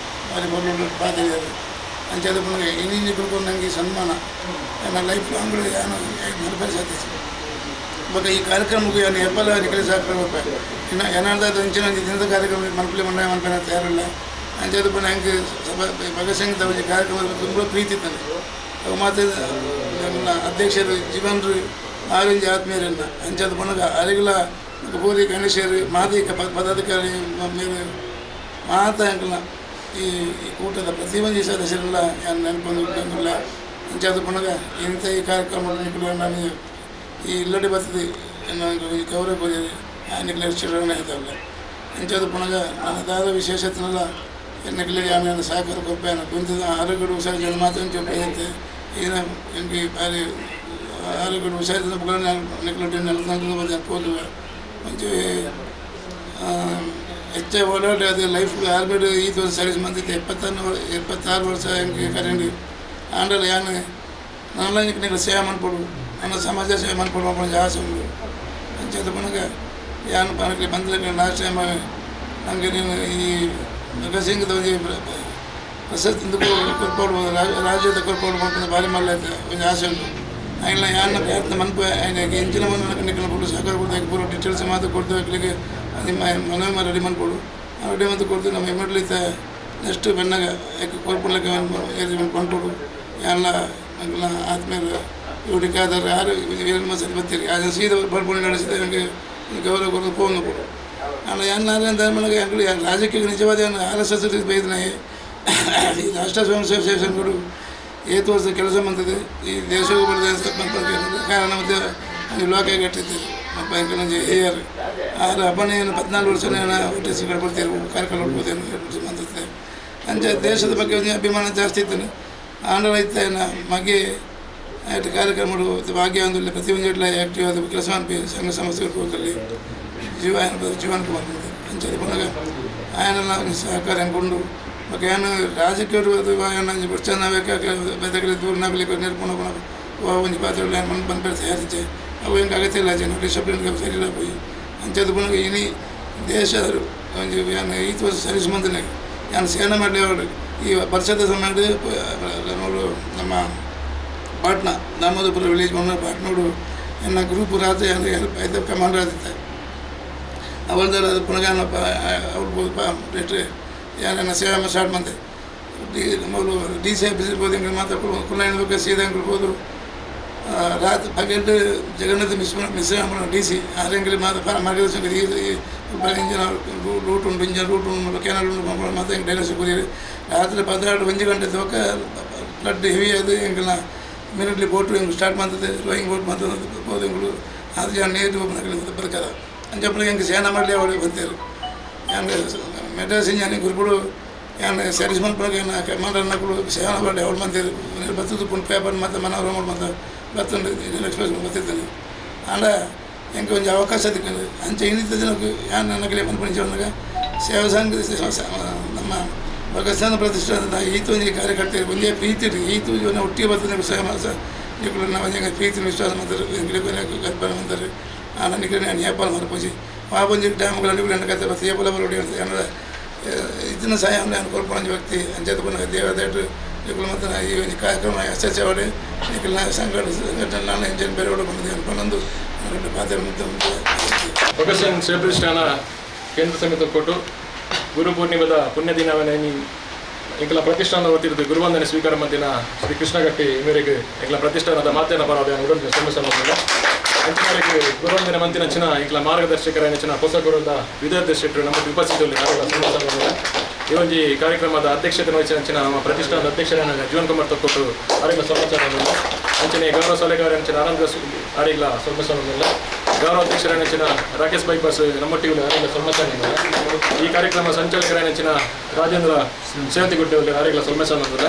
ಭಾರಿ ಬರಲು ಬಾಧ್ಯರು. ಅಂಚಾದ ಪುನಗ ಇನ್ನಿಂಜಿ ಕುಳ್ಕೊಂಡು ನನಗೆ ಸನ್ಮಾನ ನನ್ನ ಲೈಫ್ ಲಾಂಗ್ ನಾನು ಮನಪರಿ ಸಾಧ್ಯ. ಬಟ್ ಈ ಕಾರ್ಯಕ್ರಮಕ್ಕೆ ನಾನು ಹೆಪ್ಪಲ್ಲ ಕೆಲಸ ಹಾಕಬೇಕು. ಇನ್ನು ಏನಾದ್ರು ಅಂಚಿನ ದಿನದ ಕಾರ್ಯಕ್ರಮ ಮನಪಲ್ಲಿ ಮಂಡಾಯ ಮನಪೇನ ತಯಾರಿಲ್ಲ. ಅಂಚಾದ ಪುನಃ ಹೆಂಗೆ ಭಗತ್ ಸಿಂಗ್ ತಮ್ಮ ಕಾರ್ಯಕ್ರಮ ತುಂಬ ಪ್ರೀತಿ ಇದ್ದಾನೆ. ಅವು ಮಾತ್ರ ನಮ್ಮ ಅಧ್ಯಕ್ಷರು ಜೀವನ್ರು ಆರೆಂಜ್ ಆತ್ಮೀಯರನ್ನ ಅಂಚಾದ ಪುನಗ ಅರೆಗಳ ಪೂರಿ ಗಣೇಶರು ಮಾದಿಕ ಪದಾಧಿಕಾರಿ ಮೇರೆ ಮಾತ ಅಂಕಲ್ನ ಈ ಕೂಟದ ಪ್ರತಿಯೊಂದು ಸದಸ್ಯರೆಲ್ಲ ನೆನಪೊಂದು ಅಂಚಾದ ಪುನಗ ಇಂಥ ಈ ಕಾರ್ಯಕ್ರಮ ನಾನು ಈ ಇಲ್ಲಡೆ ಬರ್ತದೆ ಈ ಗೌರವ ಕೊರಿಯರು ನಿಖಿಲ ಹೇಳ್ತಾವಲ್ಲ ಅಂಚಾದ ಪುನಗ ನನ್ನ ದಾದ ವಿಶೇಷತೆಲ್ಲ ಎನ್ನಕ್ಲೆ ಯಾನ ಸಹಕಾರ ಕೊಪ್ಪೇನ ಕುಂತದ ಆರೋಗ್ಯ ಹುಷಾರು ಜನ ಮಾತ್ರ ಚೊಪ್ಪೈತೆ ಏನ ಎಂಗೆ ಬಾರಿ ಆರೋಗ್ಯ ಹುಷಾರಿದ ನಿಖಿಲ ಹೋದುವೆ ಒಂಚೂರು ಹೆಚ್ಚ ಓಡಾಡಿ ಅದು ಲೈಫ್ ಆರ್ಬೇಡು ಈತ ಒಂದು ಸರ್ವಿಸ್ ಬಂದಿತ್ತು 76 ವರ್ಷ ಹೆಂಗೆ ಕರೆಂಡು ಆಂಡಲ ಯಾನು ನನ್ನ ನೀವು ಸೇವೆ ಮಾಡ್ಕೊಡು ನನ್ನ ಸಮಾಜ ಸೇವೆ ಮಾಡ್ಕೊಡು ಒಂದು ಆಸೆ ಉಂಟು ಅಂಚಾದ ಪುನಗ ಯಾನು ಪನಕ್ಕೆ ಬಂದಲಕ್ಕೆ ಲಾಸ್ಟ್ ಟೈಮ್ ನನಗೆ ನೀನು ಈ ಭಗತ್ ಸಿಂಗ್ದ ಒಂದು ಪ್ರಶಸ್ತಿ ಕೊರ್ಪೋಡು ರಾಜ್ಯದ ಕೊರ್ಪೋಡು ಮಾಡ್ಕೊಂಡು ಭಾರಿ ಮಲ್ಲ ಒಂದು ಆಸೆ ಉಂಟು ಆಯ್ನ ಯಾನ ಪ್ರಯತ್ನ ಮನ್ಪು ಇಂಚಿನ ಮನ ನಿಖಿಲ ಕೊಡು ಸಹಕಾರ ಕೊಡ್ತು ಪೂರ ಡೀಟೇಲ್ಸ್ ಮಾತ್ರ ಕೊಡ್ತು ಅಕ್ಲಿಗೆ ನಿಮ್ಮ ಮನವಿ ರೆಡಿ ಮಾಡ್ಕೊಡು ರೆಡಿ ಮತ್ತು ಕೊಡ್ತು ನಮ್ಮ ಇಮಿಡಿಯೇಟ್ಲಿ ನೆಕ್ಸ್ಟ್ ಬೆನ್ನಾಗ ಯಾಕೆ ಕೊರ್ಪಡ್ಲಿಕ್ಕೆ ಕೊಂಡ್ಕೊಡು ಎಲ್ಲ ಅಂಕಲ್ನ ಆತ್ಮೀಯರು ಇವಡಿಕಾದಾರ ಯಾರು ಏನು ಸರಿ ಬರ್ತೀರಿ ಅದನ್ನು ಸೀದಾ ಬರ್ಕೊಂಡು ನಡೆಸಿದ ನನಗೆ ಗೌರವ ಕೊಡೋದು ಫೋನ್ ಕೊಡು ನಾನು ಯಾರು ಧರ್ಮನಾಗ ಅಂಕಲ್ ರಾಜಕೀಯ ನಿಜವಾದ RSS ಬೈದನ ಈ ರಾಷ್ಟ್ರ ಸ್ವಯಂ ಸೇವಕ ಸಂಘಗಳು ಏತು ವರ್ಷ ಕೆಲಸ ಬಂದಿದೆ ಈ ದೇಶಕ್ಕೂ ಬರ್ತದೆ ಕಾರಣ ಮತ್ತು ಲೋಕ ಕಟ್ಟಿದ್ದೆ ಹಿರಿಯರು ಆರು ಹಬ್ಬನೇ 14 ವರ್ಷ ಒಟ್ಟು ಕಡೆ ಬರ್ತೀರಿ ಕಾರ್ಯಕ್ರಮ ಬಂದಿರ್ತೆ ಅಂಚೆ ದೇಶದ ಬಗ್ಗೆ ಒಂದು ಅಭಿಮಾನ ಜಾಸ್ತಿ ಇತ್ತು ಆಂಧ್ರ ಇತ್ತ ಮಗೆ ಕಾರ್ಯಕ್ರಮಗಳು ಭಾಗ್ಯ ಒಂದು ಪ್ರತಿಯೊಂದು ಇಡ್ಲ ಆ್ಯಕ್ಟಿವ್ ಆದ ಕೆಲಸ ಅನ್ಪಿ ಸಂಘ ಸಂಸ್ಥೆಗಳು ಜೀವ ಜೀವನ ಕುಮಾರ್ ಅಂಚೆ ಪುನಗ ಆಯನ ಸಹಕಾರ ಅಂದ್ಕೊಂಡು ಬಗ್ಗೆ ಏನು ರಾಜಕೀಯ ಅದು ಬೆದಗಲಿ ದೂರ ನಾಗಲಿ ನಿರ್ಪುಣ ಒಂದು ಪಾತ್ರ ಬಂದು ತಯಾರಿಚೆ ಅವು ಹೆಂಗೆ ಅಗತ್ಯ ಇಲ್ಲ ಜನ ಡಿಸಿಪ್ಲಿನ್ ಸರಿಯಿಲ್ಲ ಪೋಯಿ ಅಂಚದ ಪುನಗ ಇನಿ ದೇಶದರು ಒಂಜಿ ಯಾನ್ ಈತ ವರ್ಷ ಸರ್ವಿಸ್ ಮಂದಿನ ಯಾನ್ ಸೇನೆ ಮಾಡಲಿ ಅವರು ಈ ವರ್ಷದ ಸಮಯ ನೋಡು ನಮ್ಮ ಪಾಟ್ನಾ ದಾಮೋದರಪುರ ವಿಲೇಜ್ ಬಂದ ಪಾಟ್ನೋಡು ಎನ್ನ ಗ್ರೂಪ್ ರಾತ್ರಿ ಐದು ಕಮಾಂಡರ್ ಆದಿತ್ತೆ ಅವಲ್ದಾರ ಅದು ಪುನಗಾನ ಅವ್ರು ರೇಟ್ರೆ ಯಾರನ್ನ ಸೇವೆ ಸ್ಟಾರ್ಟ್ ಬಂದೆ ಡಿ ಮೊದಲು ಡಿ ಸಿ ಆಫೀಸ್ ಇರ್ಬೋದು ಹಿಂಗೆ ಮಾತ್ರ ಕುಲ್ಲ ಸೀದಾ ಇರ್ಬೋದು ರಾತ್ರಿ ಪಗಲು ಜಗನ್ನಾಥ ಮಿಶ್ರ ಮಿಶ್ರ ಡಿ ಸಿ ಆರೆಂಗಲಿ ಮಾತ್ರ ಮಾರ್ಗದರ್ಶನ ಇಂಜಿನ್ ರೂಟ್ ಉಂಟು ಇಂಜಿನ್ ರೂಟ್ ಉಂಟು ಕೆನಲ್ ಉಂಟು ಮಾತ್ರ ಹಿಂಗೆ ಡೈರೆಕ್ಷನ್ ಕೊರಿಯರು ರಾತ್ರಿ 12 1 ಗಂಟೆ ತೋಕ ಫ್ಲಡ್ ಹೆವಿ ಅದು ಹಿಂಗೆಲ್ಲ ಇಮಿಡಿಯೇಟ್ಲಿ ಬೋಟು ಹಿಂಗೆ ಸ್ಟಾರ್ಟ್ ಮಾಡ್ತದೆ ರೋಯಿಂಗ್ ಬೋಟ್ ಮಾತ್ರ ಬೋದು ಅದು ಜನ ನೀರು ಬರ್ಕದ ಅಂಚಪ್ಪನಿಗೆ ಹಿಂಗೆ ಸೇನೆ ಮಾಡಲಿ ಅವಳಿಗೆ ಬಂತೀರು ಯಾನ್ ಮೆಡ್ರಾಸ್ ಇಂಜಾನಿ ಗುರುಗಳು ಯಾನ್ ಸರ್ವಿಸ್ ಮನ್ಪುನಗ ಕಮಾಂಡರ್ನಕುಲು ಸೇವೆ ಮಾಡಿ ಅವಳು ಮಂತೀರು ಬತ್ತದು ಪುಣ್ ಪೇಪರ್ ಮತ್ತು ಮನೋರಮ ಮತ್ತು ಬತ್ತುಂಡು ಎಕ್ಸ್ಪ್ರೆಸ್ ಬತ್ತಿದ್ದಾನೆ ಆಂಡ ಎಂಗೆ ಒಂಜಿ ಅವಕಾಶ ತಿಕ್ಕಂಡು ಅಂಚ ಇನ್ನಿತ್ತ ದಿನಕ್ಕೆ ಯಾನ್ ನನ್ನಗಲೇ ಪನ್ಪುಣಿಚ ಸೇವಾ ಸಂಘ ನಮ್ಮ ಭಗತ್ ಪ್ರತಿಷ್ಠಾನದ ಈತ ಒಂಜಿ ಕಾರ್ಯಕರ್ತರು ಒಂದೇ ಪ್ರೀತಿ ಈತ ಜೀವನ ಒಟ್ಟಿಗೆ ಬರ್ತದೆ ಸೇವಾ ನಿಕುಲು ಒಂಜಿ ಪ್ರೀತಿ ವಿಶ್ವಾಸ ಮಂತಾರೆ ಕಲ್ಪನೆ ಮಂತಾರೆ ಆಂಡ ನಿಕುಲು ನಾನು ಏಪಾಲ ಮರ್ಪುಜಿ ಪಾಪೊಂಜಿ ಟೈಮ್ಗಳ ನಿಕುಲು ಎನ್ನ ಕತೆ ಬತ್ತು ಏಪಲ ಬರೋಡಿ ಅಂತ ಇದನ್ನ ಸಹಾಯ ನಾನು ಕೊರ್ಪುನಂಜಿ ವ್ಯಕ್ತಿ ಅಂಚೆದ ಪುನಗ ದೇವದೇಟು ನಿಕುಲು ಮತ್ತು ಈ ಒಂಜಿ ಕಾರ್ಯಕ್ರಮ ಯಶಸ್ವಿ ನಿಕುಲು ಸಂಘಟನೆ ನಾನು ಇಂಜಿನ್ ಬೇರೆ ಬಂದಿದೆ ಅನ್ಕೊಂಡೊಂದು ಪಾತ್ರ ಭಗತ್ ಸಿಂಗ್ ಸೇವಾ ಪ್ರತಿಷ್ಠಾನ ಕೇಂದ್ರ ಸಮಿತಿ ಕೊಟ್ಟು ಗುರು ಪೂರ್ಣಿಮದ ಪುಣ್ಯ ದಿನವನ್ನ ಎಂಕಲ ಪ್ರತಿಷ್ಠಾನ ವತಿರ್ದು ಗುರುವಂದನೆ ಸ್ವೀಕಾರ ಮಂದಿನ ಶ್ರೀ ಕೃಷ್ಣಗಟ್ಟಿ ಮೇರೆಗೆ ಎಂಕಲ ಪ್ರತಿಷ್ಠಾನದ ಮಾತೇನ ಪರವಾದ ಸಮಸ್ಯೆ ಅಂಚಿನವರೆಗೆ ಗುರುವಂದನೆ ಮಂತಿನ ಎಂಕಲ ಮಾರ್ಗದರ್ಶಕರ ನೆಚ್ಚಿನ ಹೊಸ ಗುರುದ ವಿದ್ಯಾರ್ಥಿ ಶೆಟ್ಟರು ನಮ್ಮ ಉಪಸ್ಥಿತಿಯಲ್ಲಿ ಈ ಒಂಜಿ ಕಾರ್ಯಕ್ರಮದ ಅಧ್ಯಕ್ಷತೆ ವಹಿಸಿದ ನಮ್ಮ ಪ್ರತಿಷ್ಠಾನದ ಅಧ್ಯಕ್ಷರಾದ ಜೀವನ್ ಕುಮಾರ್ ತಕ್ಕೊಟ್ಟು ಆರಿಗ್ಲ ಸಮಾಚಾರ ಅಂಚನೆ ಗೌರವ ಸಲಹೆಗಾರ ಅಂಚಿನ ಆನಂದ ಆರಿಗ್ಲ ಸೊಲ್ಮಸಲ್ಲ ಗೌರವ ಅಧ್ಯಕ್ಷರ ನೆಚ್ಚಿನ ರಾಕೇಶ್ ಬೈಪಾಸ್ ನಮ್ಮೊಟ್ಟಿಗೆ ಆರಿಗ್ಲ ಸೊಲ್ಮಸಾನ ಈ ಕಾರ್ಯಕ್ರಮ ಸಂಚಾಲಕರ ನೆಚ್ಚಿನ ರಾಜೇಂದ್ರ ಸೇವಂತಿಗುಡ್ಡೆ ಆರಿಗ್ಲ ಸೊಲ್ಮಸಾನಂದಲ್ಲ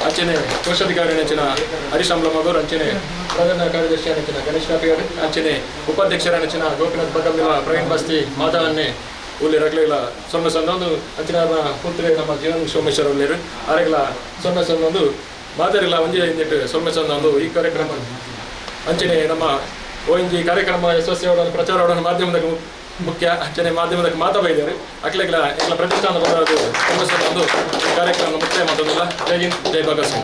ಅಂಚನೆ ಕೋಶಾಧಿಕಾರಿ ನೆಚ್ಚಿನ ಹರೀಶ್ ಅಮ್ಲಮಗೌರ್ ಅಂಚನೆ ಪ್ರಧಾನ ಕಾರ್ಯದರ್ಶಿ ನೆಚ್ಚಿನ ಗಣೇಶ್ ಕಾಪಿಗಾರ್ ಅಂಚನೆ ಉಪಾಧ್ಯಕ್ಷರ ನೆಚ್ಚಿನ ಗೋಪಿನಾಥ್ ಬಗಮಿಲ ಪ್ರವೀಣ್ ಬಸ್ತಿ ಮಾಧವನ್ನೇ ಉಳ್ಳಿ ರಗ್ಲಿಲ್ಲ ಸೊನ್ನೆ ಅಂಚಿನ ಪುತ್ರಿ ನಮ್ಮ ಜೀವನ್ ಸೋಮೇಶ್ವರ ಉಳ್ಳೇರು ಆರೆಗ್ಲ ಸೊನ್ನೆ ಮಾತಾಡಿಲ್ಲ ಒಂಜಿ ಇಂದಿಟ್ಟು ಸೊನ್ನೆ ಈ ಕಾರ್ಯಕ್ರಮ ಅಂಚನೆ ನಮ್ಮ ONG ಕಾರ್ಯಕ್ರಮ ಯಶಸ್ವಿ ಪ್ರಚಾರ ಮಾಧ್ಯಮದ ಮುಖ್ಯ ಅಂಚನೆ ಮಾಧ್ಯಮದ ಮಾತಾ ಬೈದಾರೆ ಅಕ್ಲೆಗ್ಲ ಎಲ್ಲ ಪ್ರತಿಷ್ಠಾನ ಬರೋದು ಸೊನ್ನೆ ಕಾರ್ಯಕ್ರಮ ಮುಕ್ತಾಯ ಮಾತಾಡೋದಿಲ್ಲ. ಜೈ ಹಿಂದ್, ಜೈ ಭಗತ್ ಸಿಂಗ್.